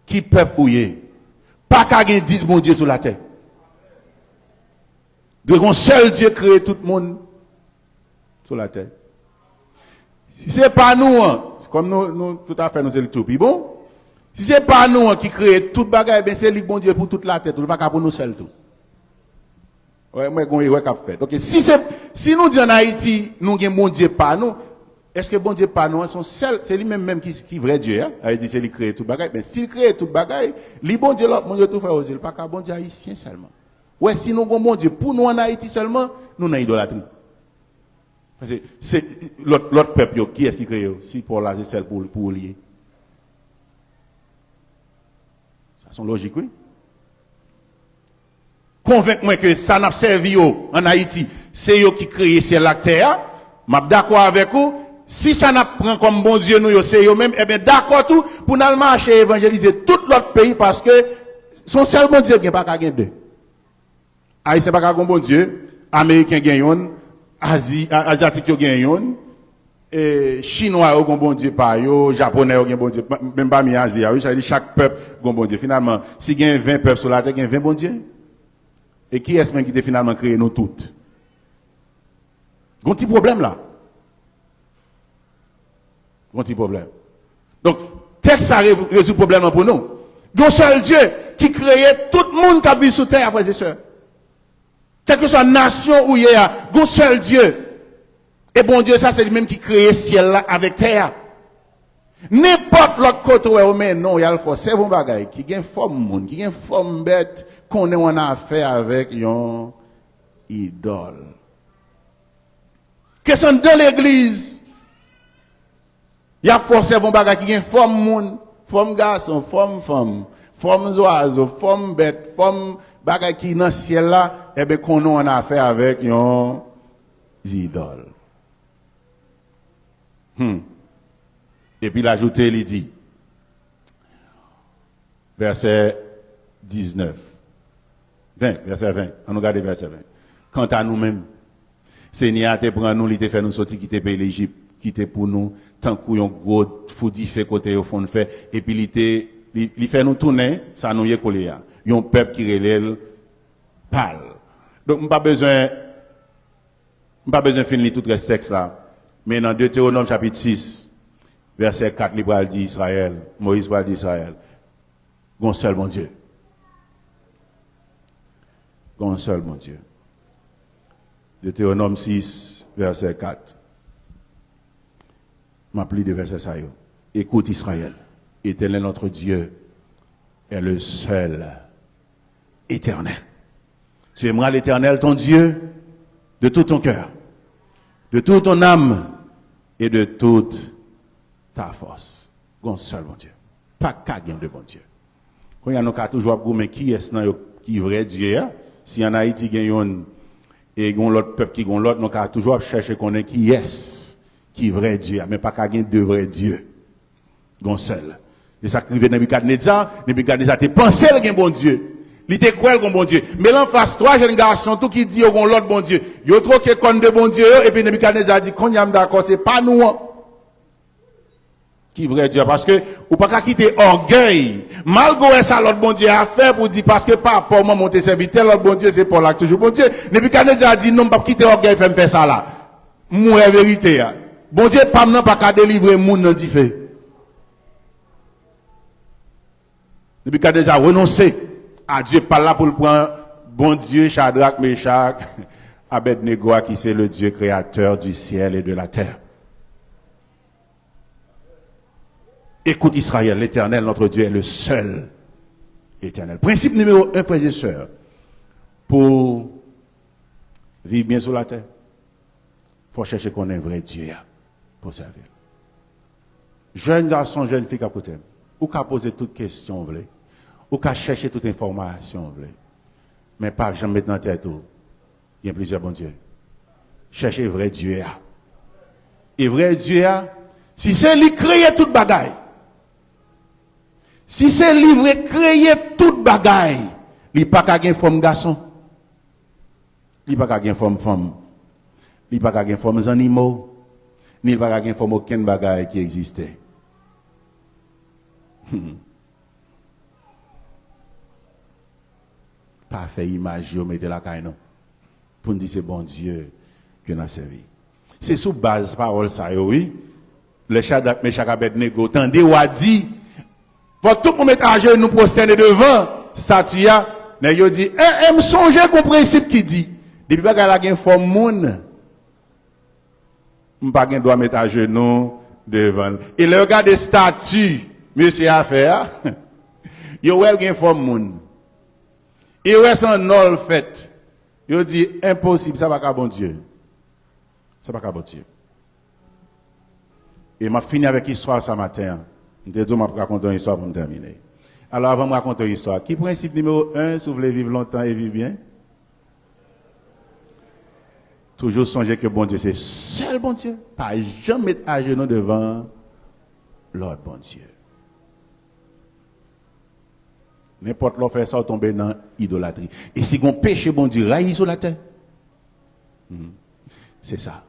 ki pèp ou ye. Pa ka gen dis Bondye sou latè. Dwe gen yon sèl Dye kreye tout moun sou latè. Si se pa nou an, kòm nou, nou, tout afè nou se li tou pi bon, si se pa nou an ki kreye tout bagay, ben se li k Bondye pou tout latè tou, li pa ka pou nou sèl tou. Wè, mwen gen yon erè k ap fèt. Ok, si se, si nou di ann Ayiti, nou gen Bondye pa nou, èske Bondye pa nou an se yon sèl, se li menm menm ki, ki vrè Dye a? Sa vle di se li kreye tout bagay. Men si li kreye tout bagay, li Bondye lòt moun yo tou, frè Ozil, li pa ka Bondye ayisyen sèlman. Wè, si nou gen yon Bondye pou nou ann Ayiti sèlman, nou nan idolatri. Paske se lòt, lòt pèp yo, kiyès ki kreye yo? Si pa w la, se sèl pou, pou ou li ye. Sa se yon lojik, wi. Konvenk mwen ke sa n ap sèvi yo ann Ayiti, se yo ki kreye syèl la ak tè a, m ap dakò avèk ou. Si sa n ap pran kòm Bondye nou yo, se yo menm, ebyen, dakò tou pou n al mache evanjelize tout lòt peyi, paske se yon sèl Bondye k gen, pa ka gen de. Ayisyen pa ka gen yon Bondye, Ameriken gen youn, Azi-, A-, Azyatik yo gen youn, e, Chinwa yo gen yon Bondye pa yo, Japonè yo gen Bondye, menm pami Azi a, wi, sa vle di chak pèp gen yon Bondye. Finalman, si gen ven pèp sou latè, gen ven Bondye. E kiyès menm ki te finalman kreye nou tout? Gen yon ti pwoblèm la. Yon ti pwoblèm. Donk, tèks sa re-, rezoud pwoblèm nan pou nou. Gen yon sèl Dye ki kreye tout moun k ap viv sou tè a, frè e sè. Kèlkeswa nasyon ou ye a, gen yon sèl Dye. E Bondye sa, se li menm ki kreye syèl la avèk tè a. Nenpòt lòt kote w wè yo mennen w, y al fè w sèvi yon bagay ki gen fòm moun, ki gen fòm bèt, konnen w annafè avèk yon idòl. Ke se anndan legliz, y ap fè w sèvi yon bagay ki gen fòm moun, fòm gason, fòm fanm, fòm zwazo, fòm bèt, fòm bagay ki nan syèl la, ebyen, konnen w annafè avèk yon zidòl. Hmm. Epi l ajoute, li di, vèsè diznèf, ven, vèsè ven. Ann nou gade vèsè ven. Kanta nou menm, Senyè a te pran nou, li te fè nou soti kite peyi Lejip, ki te pou nou tankou yon gwo fou dife kote yo fonn fè, epi li te, li, li fè nou tounen sa nou ye koulye a, yon pèp ki rele l pa l. Donk, m pa bezwen, m pa bezwen fin li tout rès tèks la, men nan Detewonòm chapit sis, vèsè kat, li pral di Izrayèl, Moyiz pral di Izrayèl, gen yon sèl Bondye. Gon yon sèl Bondye. Deutéronome six, verset quatre. M ap li de vèsè sa yo. Écoute, Israël, l'Éternel, notre Dieu, est le seul Éternel. Tu aimeras l'Éternel, ton Dieu, de tout ton cœur, de toute ton âme et de toute ta force. Gon sèl Bondye. Pa ka gen de Bondye. Kounye a nou ka toujou ap goumen kiyès nan yo ki vrè Dye a. Si ann Ayiti gen youn e gen yon lòt pèp ki gen yon lòt, nou ka toujou ap chèche konnen kiyès ki vrè Dye a. Men pa ka gen de vrè Dye. Gon sèl. E sa k rive Nebikadneza, Nebikadneza te panse l gen Bondye. Li te kwè l gon Bondye. Men l anfas twa jèn gason tou ki di yo gon lòt Bondye. Yo twoke kòn de Bondye yo, epi Nebikadneza di, kounye a m dakò, se pa nou an ki vrè Dye a. Paske ou pa ka kite ògèy, malgre w wè sa lòt Bondye a fè, pou di, paske papa w, manman w te sèvi tèl lòt Bondye, se pa w la k toujou Bondye. Nebikadneza di, non, m p ap kite ògèy fè m fè sa la. M wè verite a. Bondye pa m nan pa ka delivre moun nan dife. Nebikadneza renonse a Dye pa l la pou l pran Bondye Chadrak, Mechak, Abèdnego a, ki se le Dieu créateur du ciel et de la terre. Écoute, Israël, l'Éternel, notre Dieu, est le seul Éternel. Prensip nimewo en, frè e sè, pou viv byen sou latè, fò w chèche konnen vrè Dye a pou w sèvi l. Jèn gason, jèn fi k ap koute m, ou ka poze tout kesyon w vle, ou ka chèche tout enfòmasyon w vle, men pa janm met nan tèt ou gen plizyè Bondye. Chèche vrè Dye a. E vrè Dye a, si se li k kreye tout bagay, si se li vre k kreye tout bagay, li pa ka gen fòm gason. Li pa ka gen fòm fanm. Li pa ka gen fòm zannimo. Ni li pa ka gen fòm okenn bagay ki egziste. Pa fè imaj yo mete lakay nou pou n di se Bondye ke n ap sèvi. Se sou baz pawòl sa yo, wi, lè Chadrak, Mechak, Abèdnego tande wa di, fò tout moun met ajenou, pwostène devan stati a. Nèg yo di, en, en, m sonje gon prensip ki di, depi bagay la gen fòm moun, m pa gen dwa met ajenou devan l. E lè yo gade stati mesye a fè a, yo wè l gen fòm moun. E yo wè se an nò l fèt. Yo di, enposib, sa pa ka Bondye. Sa pa ka Bondye. E m ap fini avèk istwa sa maten an. M te di w m ap rakonte yon istwa pou m tèmine. Alò, avan m rakonte yon istwa, ki prensip nimewo en si w vle viv lontan e viv byen? Toujou sonje ke Bondye se sèl Bondye. Pa janm met ajenou devan lòt bondye. Nenpòt lè w fè sa, w tonbe nan idolatri. E si gon peche Bondye rayi sou latè, hmm, se sa.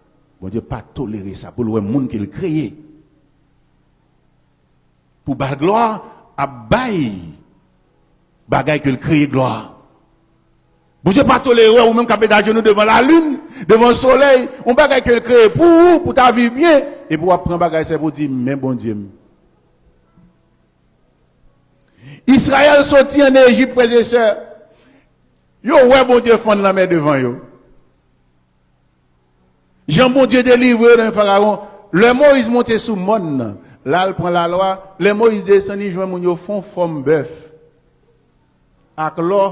Bondye pa tolere sa pou l wè moun ke l kreye pou ba l glwa ap bay bagay ke l kreye glwa. Bondye pa tolere wè ou menm k ap met ajenou devan lalin, devan solèy, yon bagay ke l kreye pou ou, pou w ta viv byen, epi w ap pran bagay sa pou w di, men Bondye m. Izrayèl soti ann Ejip, frè e sè. Yo wè Bondye fann lanmè devan yo. Jan Bondye delivre yo nan men Farawon. Lè Moyiz monte sou mòn nan, l al pran lalwa, lè Moyiz desann, li jwenn moun yo fè yon fòm bèf ak lò,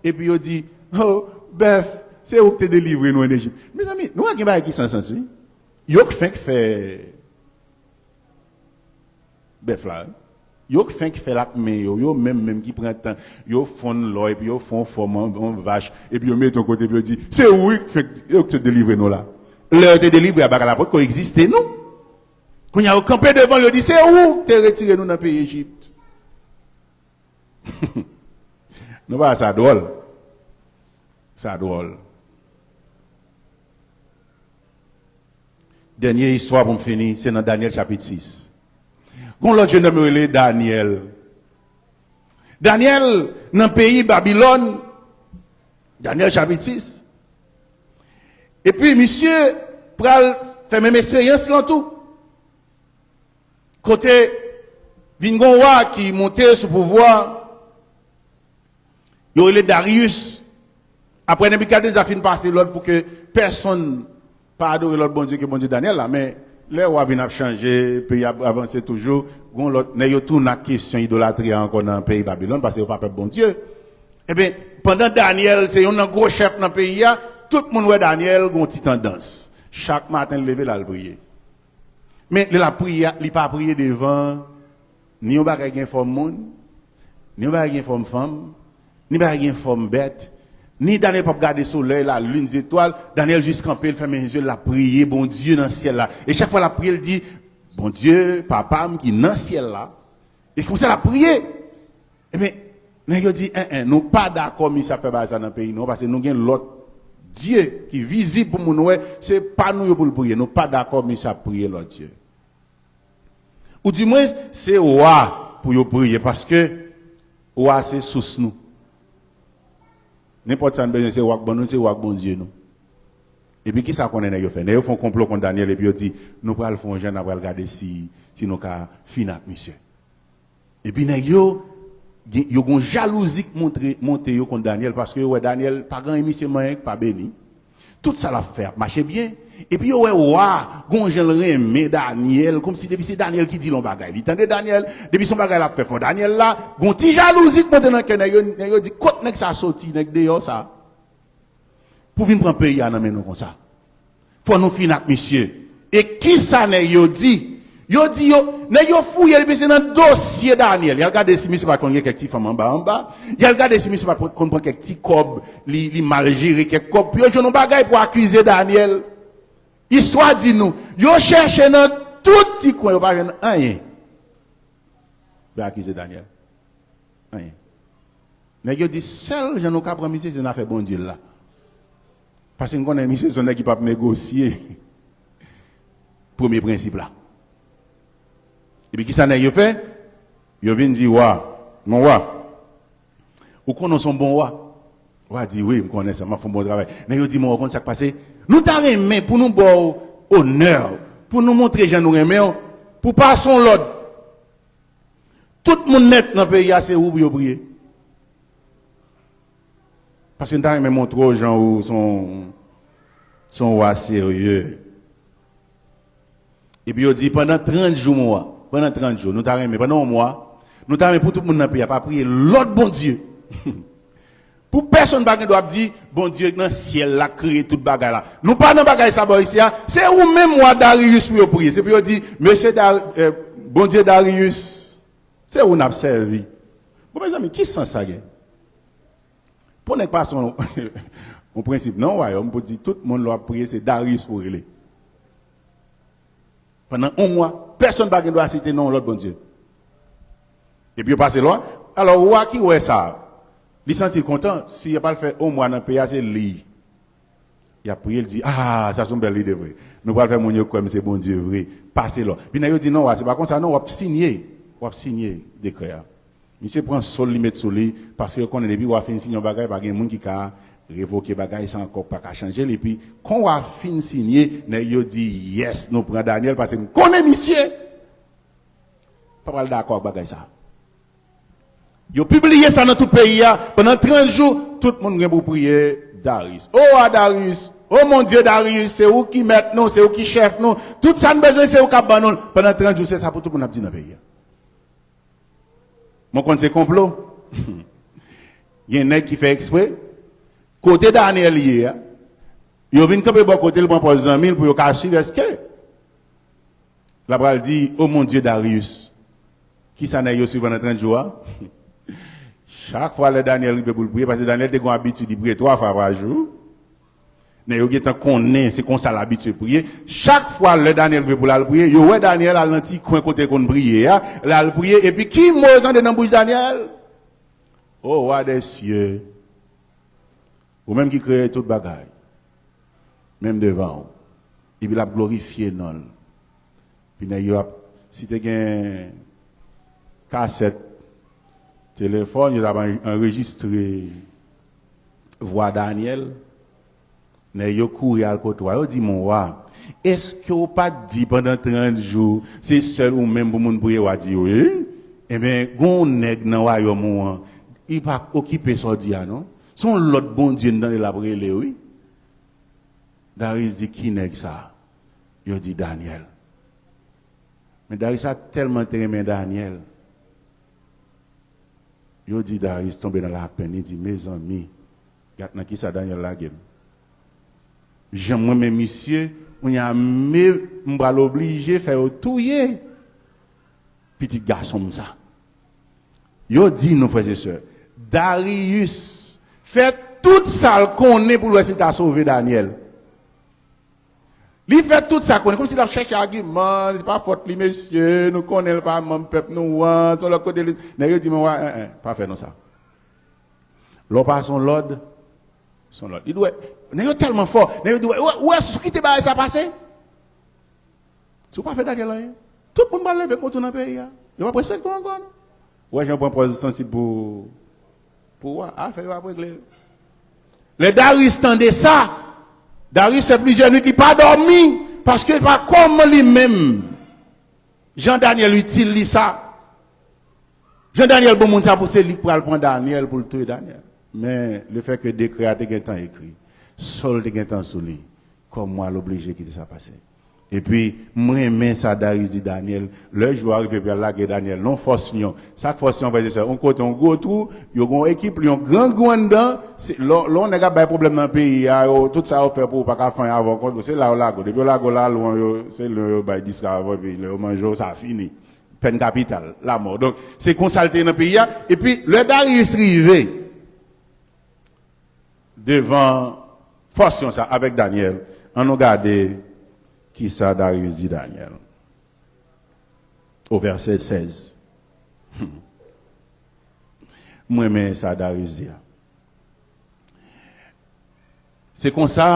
epi yo di, o, bèf, se ou ki te delivre nou ann Ejip. Mezanmi, nou wè gen bagay ki san sans, wi. Yo k fenk fè bèf la, wi. Yo k fenk fè l ak men yo, yo menm menm ki pran tan, yo fonn lò, epi yo fè yon fòm an, an vach, epi yo mete yon kote, epi yo di, se ou wi k fenk, yo k te delivre nou la. Lè yo te delivre a, bagay la potko egziste, non. Kounye a, yo kanpe devan l, yo di, se ou k te retire nou nan peyi Ejip. Nou pa wè sa dwòl. Sa dwòl. Dènye istwa pou m fini, se nan Danyèl chapit sis. Gon lòt jennonm yo rele Danyèl. Danyèl nan peyi Babilòn, Danyèl chapit sis. Epi misye pral fè menm eksperyans lan tou. Kote vin gon wa ki monte sou pouvwa, yo rele Daryis. Apre Nebikadneza fin pase lòd pou ke pèsonn pa adore lòt bondye ke Bondye Danyèl la, men lè wa vin ap chanje, peyi ap avanse toujou, gon lòt, nèg yo tounen ak kesyon idolatri a ankò nan peyi Babilòn, paske yo pa pèp Bondye. Ebyen, pandan Danyèl se youn nan gwo chèf nan peyi a, tout moun wè Danyèl gon ti tandans. Chak maten l leve l al priye. Men lè l ap priye a, li pa priye devan ni yon bagay gen fòm moun, ni yon bagay gen fòm fanm, ni bagay gen fòm bèt, ni Danyèl p ap gade solèy, lalin, zetwal. Danyèl jis kanpe, l fèmen zye l, l ap priye Bondye nan syèl la. E chak fwa l ap priye, l di, Bondye, Papa m ki nan syèl la. E konsa l ap priye. Ebyen, nèg yo di, en, en, nou pa dakò misye ap fè bagay sa nan peyi nou an, paske nou gen lòt Dye ki vizib pou moun wè, se pa nou yo pou l priye. Nou pa dakò misye ap priye lòt Dye. Ou di mwen, se wa pou yo priye, paske wa se sous nou. Nenpòt sa n bezwen, se wa k ban nou, se wa k Bondye nou. Epi kisa konnen nèg yo fè? Nèg yo fè yon konplo kont Danyèl, epi yo di, nou pral fè yon jan, n a pral gade si, si nou ka fini ak misye. Epi nèg yo, gen- yo gon jalouzi k montre, monte yo kont Danyèl, paske yo wè Danyèl pa gen anyen misye manyen k pa beni. Tout sa l ap fè ap mache byen. Epi yo wè wa, gon jan l renmen Danyèl, kòmsi depi se Danyèl ki di l yon bagay, li tande Danyèl, depi se yon bagay l ap fè, fò Danyèl la, gon ti jalouzi k monte nan kè nèg yo, nèg yo di, kot nèg sa soti, nèg deyò sa? Pou vin pran peyi a nan men nou konsa. Fò nou fini ak misye. E kisa nèg yo di? Yo di yo, nèg yo fouye, depi se nan dosye Danyèl. Y al gade si misye pa konn gen kèk ti fanm anba, anba. Y al gade si misye pa konn pran kèk ti kòb, li, li mal jere kèk kòb. Pou yo jwenn yon bagay pou akize Danyèl. Istwa di nou, yo chèche nan tout ti kwen, yo pa jwenn anyen. Pou akize Danyèl. Anyen. Nèg yo di sèl jan nou ka pran misye, se nan afè Bondye l la. Paske n konnen misye se yon nèg ki p ap negosye premye prensip la. Epi kisa nèg yo fè? Yo vin di wa, mon wa, ou konnen w se yon bon wa? Wa di, wi, m konnen sa, m ap fè yon bon travay. Nèg yo di, mon wa, ou konn sa k pase? Nou ta renmen pou nou ba w onè, pou nou montre jan nou renmen w, pou pase yon lòd. Tout moun nèt nan peyi a, se ou pou yo priye. Paske n ta renmen montre w jan ou se yon, se yon wa serye. Epi yo di, pandan trant jou, mon wa, pandan trant jou, nou ta renmen, pandan yon mwa, nou ta renmen pou tout moun nan peyi a pa priye lòt bondye. Pou pèsonn pa gen dwa ap di, Bondye nan syèl la kreye tout bagay la. Nou pa nan bagay sa bò isi a. Se ou menm, wa Dariyis, pou yo priye. Se pou yo di, Mesye Dar, eh, Bondye Dariyis, se ou n ap sèvi. Bon, mezanmi, ki sans sa gen? Pou nèg pase yon, yon prensip nan yon wayòm pou di tout moun lè w ap priye, se Dariyis pou rele. Pandan yon mwa, pèsonn pa gen dwa site non yon lòt bondye. Epi yo pase lwa. Alò, wa ki wè sa, li santi l kontan, si y ap al fè yon mwa nan peyi a, se li y ap priye, l di, ah, sa se yon bèl lide vre. Nou pral fè moun yo kwè m se Bondye vre. Pase lwa. Epi nèg yo di, non, wa, se pa konsa non, w ap sinye. W ap sinye dekrè a. Misye pran so l, li met sou li, paske yo konnen depi wa fin sinye yon bagay, pa gen moun ki ka revoke bagay sa ankò, pa ka chanje l. Epi, kon wa fin sinye, nèg yo di, yes, nou pran Danyèl, paske m konnen misye pa pral dakò ak bagay sa. Yo pibliye sa nan tout peyi a, pandan trant jou, tout moun gen pou priye Dariyis. O wa Dariyis, o mon Dye Dariyis, se ou ki mèt nou, se ou ki chèf nou, tout sa n bezwen, se ou k ap ban nou l. Pandan trant jou, se sa pou tout moun ap di nan peyi a. Mwen konn se konplo. Gen nèg ki fè ekspre, kote Danyèl ye a, yo vin kanpe bò kote l, pran pòz zanmi l pou yo ka swiv, èske l ap pral di, o mon Dye Dariyis, kisa nèg yo swiv pandan trant jou a? Chak fwa lè Danyèl rive pou l priye, paske Danyèl te gen yon abitid, li priye twa fwa pa jou. Nèg yo gentan konnen se konsa l abitye priye. Chak fwa lè Danyèl vle pou l al priye, yo wè Danyèl al nan ti kwen kote l konn priye a, l al priye, epi ki mo yo tande nan bouch Danyèl? O wa dè sye, ou menm ki kreye tout bagay, menm devan w, epi l ap glorifye non l. Epi nèg yo ap, si te gen kasèt telefòn, yo t ap an- anrejistre vwa Danyèl. Nèg yo kouri al kot wa, yo di, mon wa, èske w pa t di pandan trant jou, se sèl ou menm pou moun priye? Wa di, wi. Ebyen, gon nèg nan wayòm ou an, li pa okipe sa w di a, non. Se yon lòt Bondye n tande l ap rele, wi. Daris di, "Ki nèg sa a?" Yo di, "Danyèl." Men Daris la tèlman te renmen Danyèl, yo di Daris tonbe nan lapenn, li di, "Mezanmi, gad nan kisa Danyèl lage m. Jan m renmen misye, kounye a m, m pral oblije fè yo touye pitit gason m sa." Yo di nou, frè e sè, Dariyis fè tout sa l konnen pou l wè si l ka sove Danyèl. Li fè tout sa l konnen, kòmsi l ap chèche agiman, se pa fòt li, mesye, nou konnen l pa manm pèp nou an, se yon lòt kote li. Nèg yo di, "Men, wa, en, en, pa fè nou sa." Lè w pase yon lòd, se yon lòd. Li di, "Wè, nèg yo tèlman fò, nèg yo di, wè, wè, wè, sou kite bagay sa pase." Si w pa fè Danyèl anyen, tout moun pral leve kont ou nan peyi a. Yo p ap respekte w ankò, non. Ou wè jan yo pran pòz sansib pou, pou wa, afè yo ap regle. Lè Daris tande sa, Daris fè plizyè nwit, li pa dòmi, paske li pa kòman li menm. Jan Danyèl itil li sa. Jan Danyèl bon moun sa pou se li k pral pran Danyèl pou l touye Danyèl. Men, lefètke dekrè a te gentan ekri, so l te gentan sou li, kòm wa l oblije kite sa pase. Epi, m renmen sa Daris di Danyèl, lè jou a rive pou y al lage Danyèl nan fòs lyon. Sa k fòs lyon, frè e sè, yon kote, yon gwo twou, yo gen yon ekip lyon grangou anndan, se, lè, lè yon nèg ap bay pwoblèm nan peyi a, yo, tout sa yo fè pou ou pa ka fè anyen avè w kont, se la yo lage w. Depi yo lage w la, lyon yo, se lyon yo bay diskavò, epi lè yo manje w, sa fini. Pèn kapital, lamò. Donk, se konsa l te ye nan peyi a. Epi, lè Daryus rive devan fòs lyon sa avèk Danyèl, ann nou gade ki sa Daryus di Danyèl. O vèsè sèz. M renmen sa Daryus di a. Se konsa,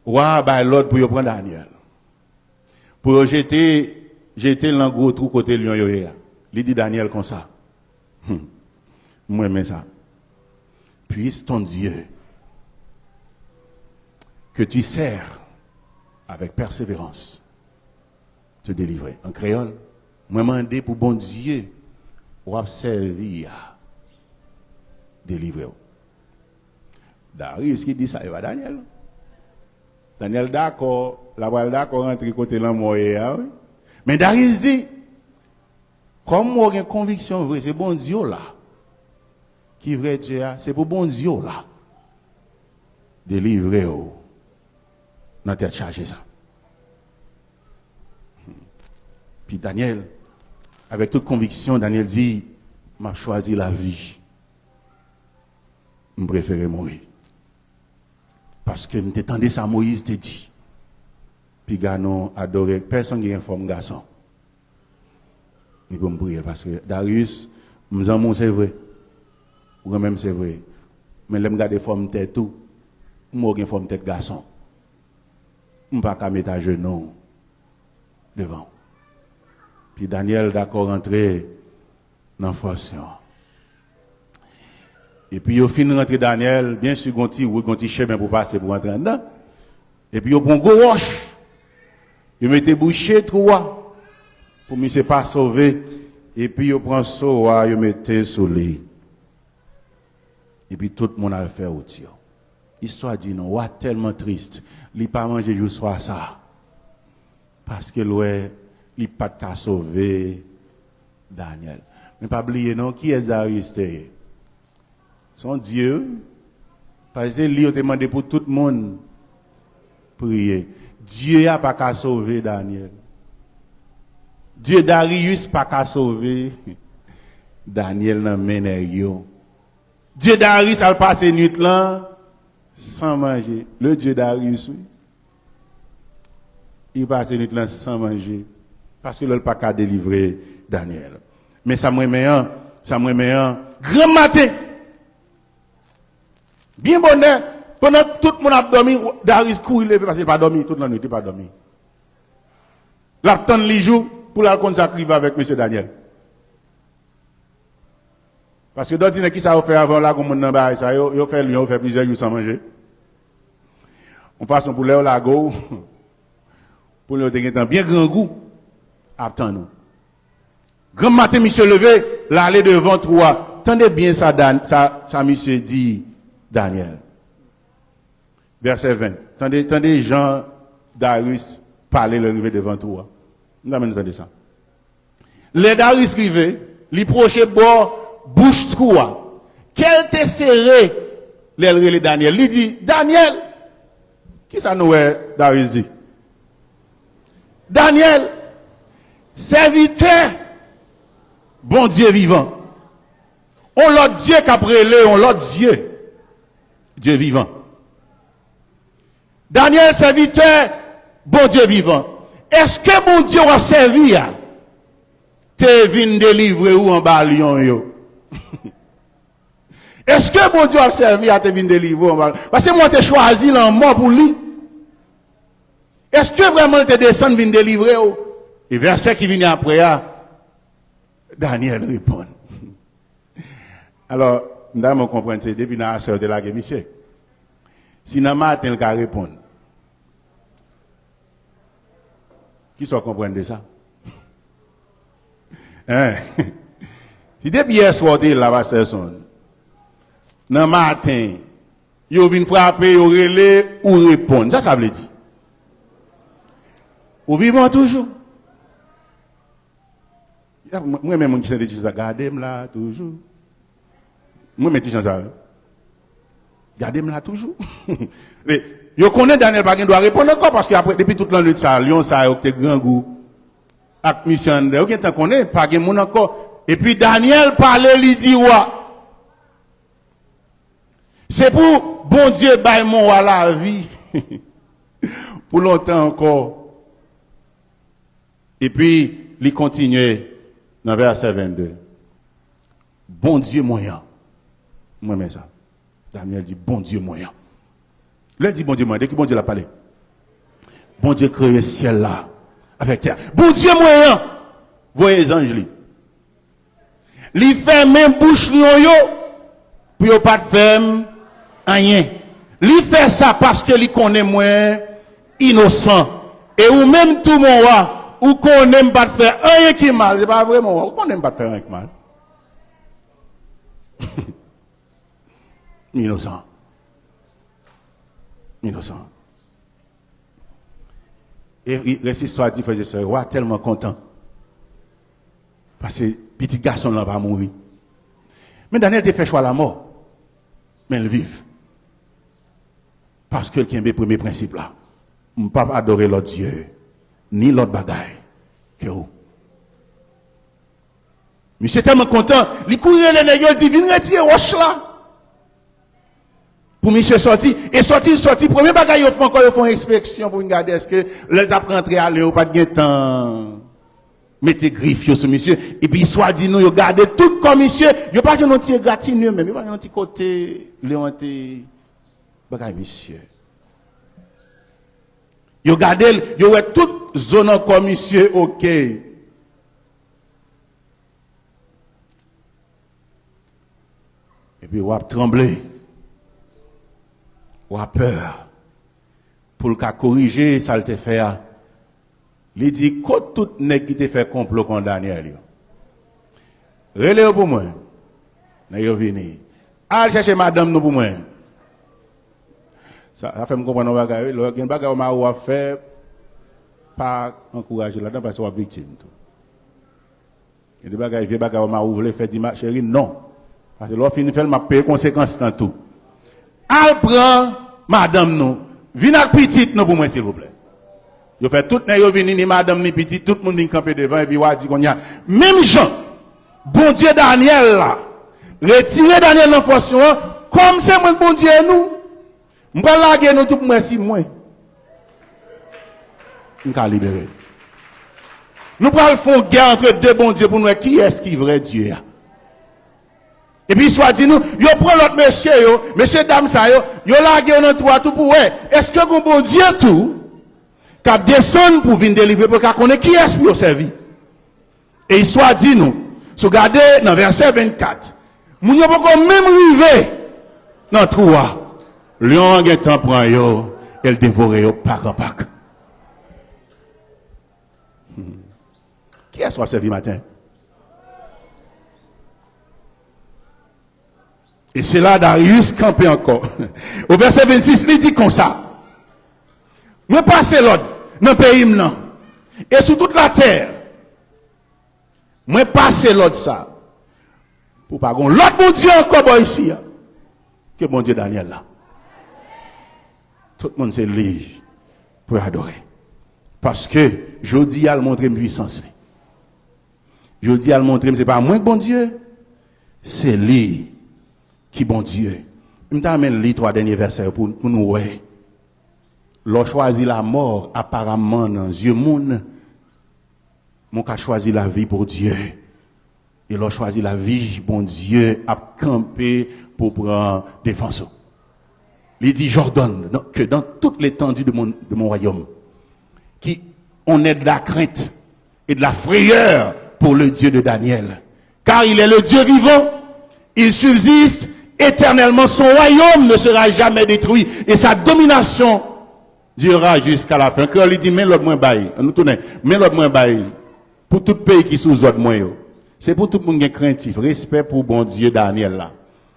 wa a bay lòd pou yo pran Danyèl, pou yo jete, jete l nan gwo twou kote lyon yo ye a. Li di Danyèl konsa, hmm, m renmen sa. Puisse ton Dieu, que tu sers avec persévérance, te délivrer. An kreyòl, mwen mande pou Bondye w ap sèvi a delivre w. Daryus ki di sa, e pa Danyèl. Danyèl dakò, l ap pral dakò rantre kote lanmò ye a, wi. Men Daryus di, kòm ou gen konviksyon vre, se Bondye w la ki vrè Dye a, se pou Bondye w la delivre w nan tèt chaje sa. Pi Danyèl, avèk tout konviksyon, Danyèl di, m ap chwazi lavi. M prefere mouri. Paske m te tande sa Moyiz te di. Piga nou adore pèsonn ki gen fòm gason. Li pou m priye l, paske Daryus, m zanmi w se vre. Ou renmen m se vre. Men lè m gade fòm tèt ou, m wè w gen fòm tèt gason. M pa ka met ajenou devan w. Pi Danyèl dakò rantre nan fòs lyon. Epi yo fin rantre Danyèl, byen si gon ti wout, gon ti chemen pou pase pou rantre anndan. Epi yo pran gwo wòch, yo mete bouche twou a pou misye pa sove. Epi yo pran so a, yo mete sou li. Epi tout moun al fè wout yo. Istwa di nou, wa tèlman tris, li pa manje jou swa sa. Paske l wè li pa t ka sove Danyèl. Men pa bliye non, kiyès Daryus te ye? Se yon dye, wi. Paske se li yo te mande pou tout moun priye. Dye a pa ka sove Danyèl. Dye Daryus pa ka sove Danyèl nan men nèg yo. Dye Daryus al pase nwit lan san manje. Le Dye Daryus, wi. Li pase nwit lan san manje. Paske lè l pa ka delivre Danyèl. Men sa m renmen an, sa m renmen an, granm maten, byen bonè, pandan tout moun ap dòmi, Daryus kouri leve, paske li pa dòmi tout lannwit, li pa dòmi. L ap tann li jou pou l al konn sa k rive avèk mesye Danyèl. Paske dòdinè, kisa yo fè avan yo lage yon moun nan bagay sa yo? Yo fè lyon, yo fè plizyè jou san manje. Yon fason pou lè yo lage w, pou lè yo te gentan byen grangou ap tann ou. Granm maten, misye leve, l ale devan twou a. Tande byen sa, Dan, sa, sa misye di Danyèl. Vèsè ven. Tande, tande jan Darius pale lè l rive devan twou a. M ta renmen nou tande sa. Lè Darius rive, li pwoche bò bouch twou a. Kè l te sere lè l rele Danyèl. Li di, Danyèl! Kisa nou wè Darius di? Danyèl, sèvitè Bondye vivan. On lòt Dye k ap rele on lòt Dye. Dye vivan. Danyèl, sèvitè Bondye vivan. Èske Bondye w ap sèvi a te vin delivre w anba lyon yo? Èske Bondye w ap sèvi a te vin delivre w anba? Paske mwen te chwazi lanmò pou li. Èske vrèman l te desann vin delivre w? E vèsè ki vini apre a, Danyèl reponn. Alò, m ta renmen w konprann se depi nan aswè yo te lage misye. Si nan maten l ka reponn, kisa w konprann de sa? Hein? Si depi yèswa w te la, Pastè Son, nan maten, yo vin frape, yo rele, ou reponn. Sa sa vle di? Ou vivan toujou. Mwen renmen moun ki chante ti chan sa, gade m la toujou. Mwen renmen ti chan sa yo. Gade m la toujou. Men, yo konnen Danyèl pa gen dwa reponn ankò, paske apre, depi tout lannwit sa, lyon sa yo ki te grangou ak misye anndan, yo gentan konnen, pa gen moun ankò. Epi Danyèl pale, li di wa, se pou Bondye bay mon wa lavi pou lontan ankò. Epi, li kontinye nan vèsè vennde. Bondye mwen an. Mwen renmen sa. Danyèl di, Bondye mwen an. Lè l di Bondye mwen an, de ki Bondye l ap pale? Bondye kreye syèl la avèk tè a. Bondye mwen an voye zanj li. Li fèmen bouch lyon yo pou yo pa t fè m anyen. Li fè sa paske li konnen mwen inosan. E ou menm tou, mon wa, ou konnen m pa t fè anyen ki mal. Se pa vre, mon wa? Ou konnen m pa t fè anyen ki mal. M inosan. M inosan. E, e rès istwa di, frè e sè, wa tèlman kontan. Paske pitit gason l lan pa mouri. Men Danyèl te fè chwa lamò. Men l viv. Paske l kenbe premye prensip la. M p ap adore lòt dye, ni lòt bagay ke ou. Misye tèlman kontan, li kouri rele nèg yo, li di, vin retire wòch la. Pou misye sòti. E sòti, l sòti, premye bagay yo fè ankò, yo fè yon enspeksyon pou vin gade èske lè l t ap rantre a lyon yo pa t gentan mete grif yo sou misye. Epi istwa di nou, yo gade tout kò misye, yo pa jwenn yon ti egratinye menm, yo pa jwenn yon ti kote lyon an te bagay misye. Yo gade l, yo wè tout zo nan kò misye oke. Epi w ap tranble, w ap pè pou l ka korije sa l te fè a. Li di, kot tout nèg ki te fè konplo kont Danyèl yo? Rele yo pou mwen. Nèg yo vini. Al chèche madanm nou pou mwen. Sa, sa fè m konprann yon bagay, wi. Lè gen bagay yon mari w ap fè, pa ankouraje ladan, paske w ap viktim tou. Gen de bagay, vye bagay, yon mari w vle fè, di, ma cheri, non. Paske lè w fin fè l, m ap peye konsekans lan tou. Al pran madanm nou. Vin ak pitit nou pou mwen, silvouplè. Yo fè tout nèg yo vini, ni madanm, ni pitit, tout moun vin kanpe devan, epi wa di kounye a, menm jan Bondye Danyèl la retire Danyèl nan fòs yo an, kòm se mwen k Bondye nou, m pral lage nou tou pou m wè si mwen, m ka libere nou. Nou pral fè yon gè antre de Bondye pou n wè kiyès ki vrè Dye a. Epi istwa di nou, yo pran lòt mesye yo, mesye dam sa yo, yo lage yo nan twou a tou pou wè, èske gon Bondye tou k ap desann pou vin delivre, pou yo ka konnen kiyès pou yo sèvi. E istwa di nou, si w gade nan vèsè vennkat, moun yo poko menm rive nan twou a, lyon an gentan pran yo e l devore yo pak an pak. Hmm. Kiyès w ap sèvi maten? E se la Darius kanpe ankò. O vèsè vennsis, li di konsa, Mwen pase lòd nan peyi m nan, e sou tout latè, mwen pase lòd sa, pou pa gon lòt Bondye ankò bò isi a, ke Bondye Danyèl la. Tout moun se li pou adore. Paske jodi a l montre m pwisans li. Jodi a l montre m se pa mwen k Bondye, se li ki Bondye. M ta renmen li twa dènye vèsè yo pou, pou nou wè. Lè w chwazi lamò, aparamman nan zye moun, men w ka chwazi lavi pou Dye. E lè w chwazi lavi, Bondye ap kanpe pou pran defans ou. Li di, J'ordonne que dans toute l'étendue de mon, de mon royaume, qui on ait de la crainte et de la frayeur pour le Dieu de Daniel. Car il est le Dieu vivant, il subsiste éternellement, son royaume ne sera jamais détruit et sa domination durera jusqu'à la fin. Kreyòl li di, men lòd mwen bay, ann nou tounen, men lòd mwen bay pou tout peyi ki sou zòd mwen yo. Se pou tout moun gen krentif, respè pou Bondye Danyèl la.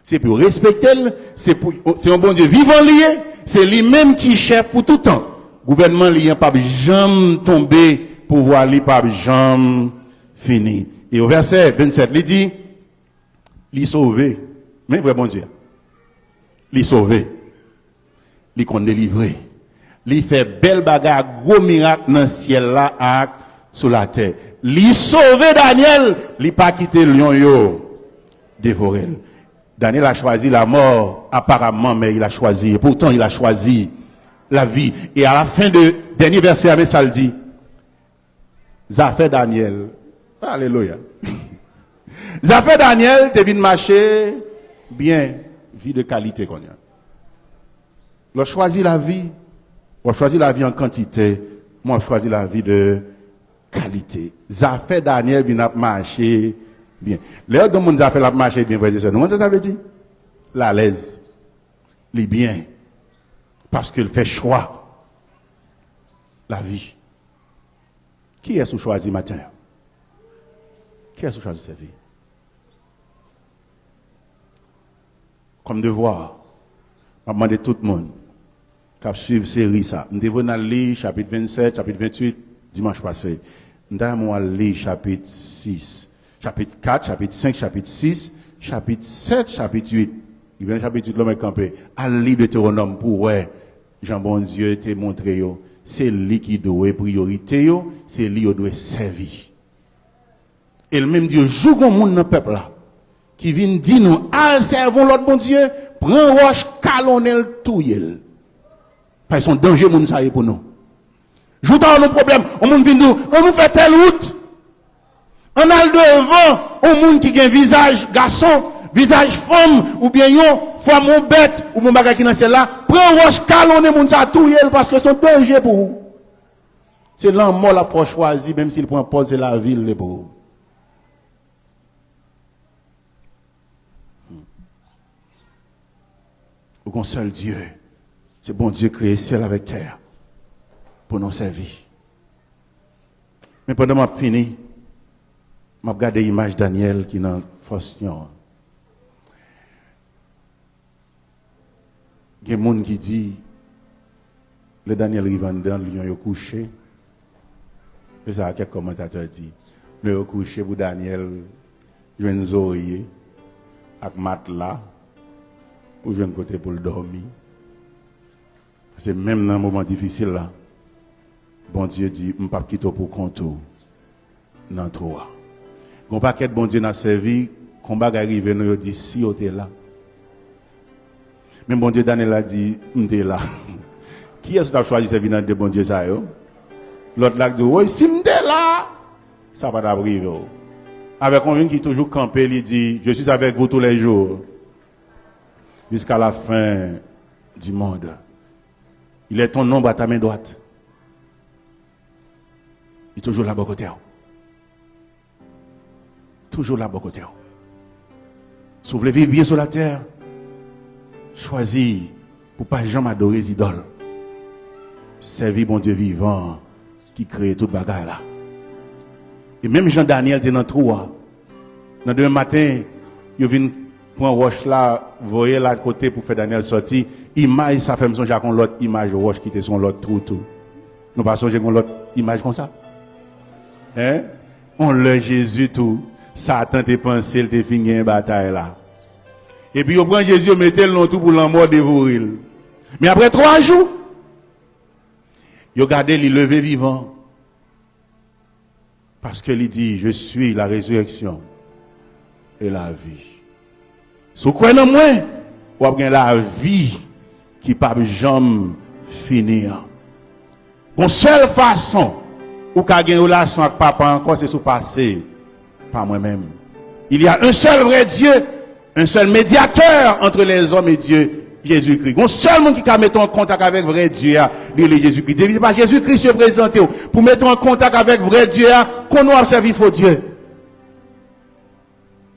Se pou yo respekte l, se pou, se yon Bondye vivan li ye, se li menm ki chèf pou tout tan. Gouvènman li an p ap janm tonbe, pouvwa li p ap janm fini. E o vèsè vennsèt, li di, li sove. Men vrè Bondye. Li sove. Li konn delivre. Li fè bèl bagay ak gwo mirak nan syèl la ak sou latè. Li sove Danyèl, li pa kite lyon yo devore l. Danyèl a chwazi lamò, aparamman, men il a choisi, et pourtant il a choisi la vie. Et à la fin de dènye vèsè a, men sa l di. Zafè Danyèl, alelouya. Zafè Danyèl te vin mache byen, vi de kalite kounye a. Lè w chwazi lavi, w ap chwazi lavi an kantite, men w ap chwazi lavi de kalite. Zafè Danyèl vin ap mache byen. Lè yo di yon moun zafè l ap mache byen, frè e sè, nou konn sa sa vle di? L alèz. Li byen. Paske l fè chwa lavi. Kiyès ou chwazi maten an? Kiyès ou chwazi sèvi? Kòm devwa, m ap mande tout moun k ap swiv seri sa. M te vle n al li chapit vennsèt, chapit venntuit, dimanch pase. M ta renmen w al li chapit sis, chapit kat, chapit senk, chapit sis, chapit sèt, chapit uit. Rive nan chapit uit la, w mèt kanpe. Al li Detewonòm pou w wè jan Bondye te montre yo se li ki dwe priyorite yo, se li yo dwe sèvi. E l menm di yo, jou gon moun nan pèp la ki vin di nou, al sèvi yon lòt bondye, pran wòch, kalonnen l, touye l. Paske se yon danje moun sa ye pou nou. Jou ta w nan pwoblèm, yon moun vin di w, an nou fè tèl wout. Ann al devan yon moun ki gen vizaj gason, vizaj fanm, oubyen yon fòm yon bèt, oubyen yon bagay ki nan syèl la, pran wòch, kalonnen moun sa, touye l, paske se yon danje pou ou. Se lanmò l ap fè w chwazi, menm si l pran pòz se lavi l vle pou ou. Ou gon sèl Dye. Se Bondye kreye syèl avèk tè a pou nou sèvi. Men pandan m ap fini, m ap gade imaj Danyèl ki nan fòs lyon an. Gen moun ki di, lè Danyèl rive anndan, lyon yo kouche. Se sa kèk kòmantatè di. Lyon yo kouche pou Danyèl jwenn zorye ak matla pou jwenn kote pou l dòmi. Paske menm nan moman difisil la, Bondye di, m p ap kite w pou kont ou nan twou a. Gon pakèt Bondye n ap sèvi, kon bagay rive nou, yo di, si yo te la. Men Bondye Danyèl la di, m te la. Kiyès ou t ap chwazi sèvi nan de Bondye sa yo? Lòt la k di, woy, si m te la, sa pa t ap rive w. Avèk yon youn ki toujou kanpe, li di, je suis avec vous tous les jours, jusqu'à la fin du monde. Il est ton ombre à ta main droite. Li toujou la bò kote w. Toujou la bò kote w. Si w vle viv byen sou latè, chwazi pou pa janm adore zidòl. Sèvi Bondye vivan an ki kreye tout bagay la. E menm jan Danyèl te nan twou a, nan demen maten, yo vin pran wòch la, voye l a kote pou fè Daniel sòti. Imaj sa fè m sonje ak yon lòt imaj wòch ki te sou yon lòt twou tou. Nou pa sonje gen yon lòt imaj konsa? Hein? On lè Jezi tou, Satan te panse l te fin gen batay la. Epi yo pran Jezi, yo mete l nan yon twou pou lanmò devore l. Men apre twa jou, yo gade li leve vivan. Paske li di, "Je suis la résurrection et la vie." Si w kwè nan mwen, w ap gen lavi ki p ap janm fini an. Gon sèl fason ou ka gen relasyon ak Papa ankò, se si w pase pa mwen menm. Il y a un seul vrai Dieu, un seul médiateur entre les hommes et Dieu, Jésus-Christ. Gon sèl moun ki ka mete w an kontak avèk vrè Dye a, li rele Jezikri. Depi se pa Jezikri yo prezante w pou mete w an kontak avèk vrè Dye a, konnen w ap sèvi fo dye.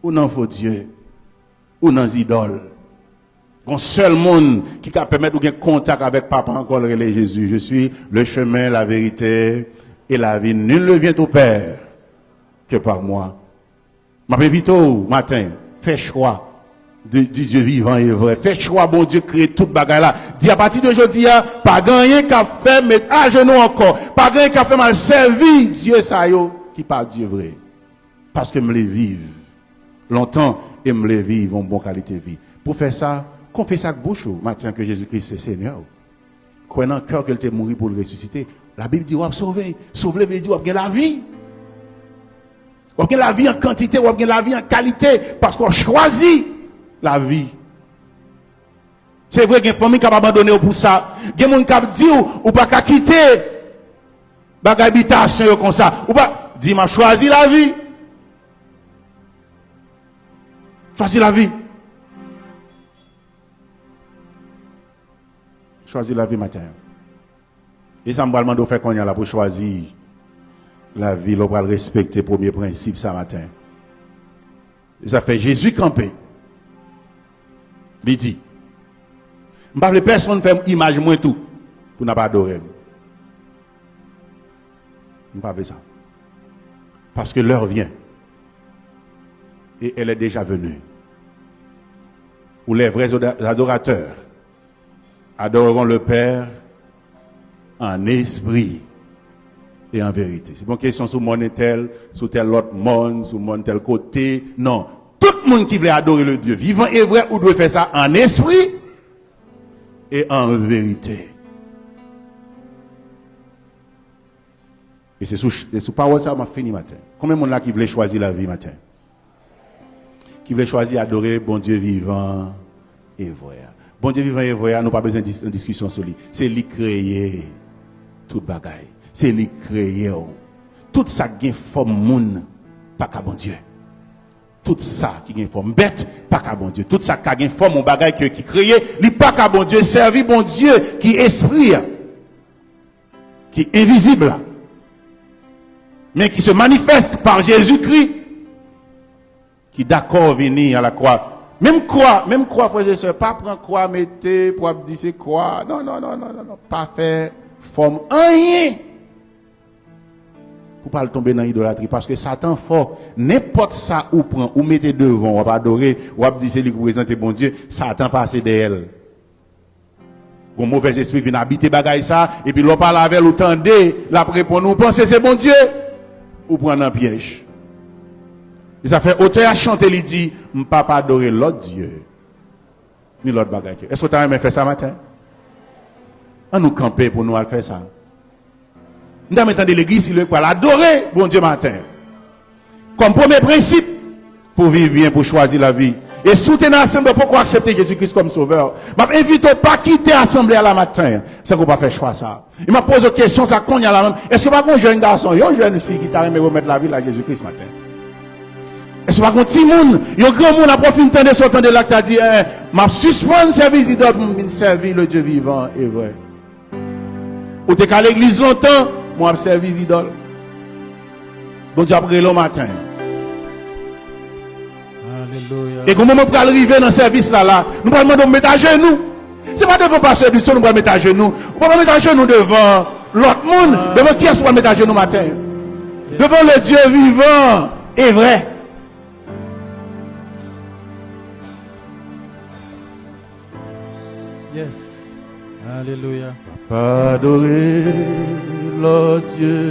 Ou nan fo dye. Ou nan zidòl. Gon sèl moun ki ka pèmèt ou gen kontak avèk Papa ankò, l rele Jezi. "Je suis le chemin, la vérité et la vie. Nul ne vient au Père que par moi." M ap envite w maten, fè chwa de, du Dieu vivant et vrai. Fè chwa Bondye kreye tout bagay la. Di, apati de jodi a, pa gen anyen k ap fè m met ajenou ankò. Pa gen anyen k ap fè m al sèvi dye sa yo ki pa Dye vre. Paske m vle viv lontan e m vle viv yon bon kalite vi. Pou fè sa, konfese ak bouch ou maten ke Jezikri se Senyè w. Kwè nan kè w ke l te mouri pou l resisite. Labib di w ap sove. Sove vle di w ap gen lavi. W ap gen lavi an kantite, w ap gen lavi an kalite, paske w ap chwazi lavi. Se vre, gen fanmi k ap abandone w pou sa. Gen moun k ap di w, ou pa ka kite bagay bitasyon yo konsa. Ou pa, di, "M ap chwazi lavi." Chwazi lavi. Chwazi lavi maten an. E sa m pral mande w fè kounye a la pou chwazi lavi, lè w pral respekte premye prensip sa maten. E sa fè Jezi kanpe. Li di, "M pa vle pèsonn fè imaj mwen tou pou n ap adore m. M pa vle sa." Parce que l'heure vient et elle est déjà venue où les vrais adorateurs adoreront le Père en esprit et en vérité. Se pa yon kesyon si w mòn entèl, si w tèl lòt mòn, si w mòn tèl kote. Non. Tout moun ki vle adore le Dieu vivant et vrai, ou dwe fè sa en esprit et en vérité. E se sou, se sou pawòl sa a m ap fini maten. Konbyen moun la ki vle chwazi lavi maten? Ki vle chwazi adore Bondye vivan e vrè a? Bondye vivan e vrè a, nou pa bezwen dis-, yon diskisyon sou li. Se li k kreye tout bagay. Se li k kreye w. Tout sa k gen fòm moun pa ka Bondye. Tout sa ki gen fòm bèt pa ka Bondye. Tout sa k ka gen fòm yon bagay ke, ki kreye, li pa ka Bondye. Sèvi Bondye ki espri a, ki envizib la, men ki se manifeste par Jezikri, ki dakò vini a la kwa. Menm kwa, menm kwa, frè e sè, pa pran kwa mete pou ap di se kwa. Non, non, non, non, non, non. Pa fè fòm anyen pou pa al tonbe nan idolatri, paske Satan fò. Nenpòt sa ou pran, ou mete devan w, w ap adore, w ap di se li k reprezante Bondye, Satan pase dèyè l. Gon movèzespri vin abite bagay sa, epi lè w pale avè l, ou tande, l ap reponn ou, ou panse se Bondye, ou pran nan pyèj. E sa fè otè a chante, li di, "M p ap adore lòt dye, ni lòt bagay ke." Èske w ta renmen fè sa maten? An nou kanpe pou nou al fè sa. M ta renmen tande legliz ki leve pral adore Bondye maten. Kòm premye prensip, pou viv byen, pou chwazi lavi. E si w te nan asanble, w poko aksepte Jezi Kris kòm Sovè, m ap envite w pa kite asanble a la maten san ke w pa fè chwa sa a. E m ap poze w kesyon sa kounye a la menm. Èske pa gon jèn gason, yon jèn fi ki ta renmen remèt lavi l a Jezi Kris maten? Èske pa gon timoun, yon granmoun, apre w fin tande sa w tande la, k ta di, "Eh, m ap sispann sèvi zidòl pou m vin sèvi le Dye vivan e vrè"? Ou te ka legliz lontan, men w ap sèvi zidòl. Bondye ap rele w maten. Alelouya. E gon moman pral rive nan sèvis la, la, nou pral mande w met ajenou. Se pa devan pastè Edson nou pral met ajenou. Ou pral met ajenou devan lòt moun. Devan kiyès ou pral met ajenou maten? Devan le Dye vivan e vrè. Yes. Alelouya. Adore, Lord Dieu.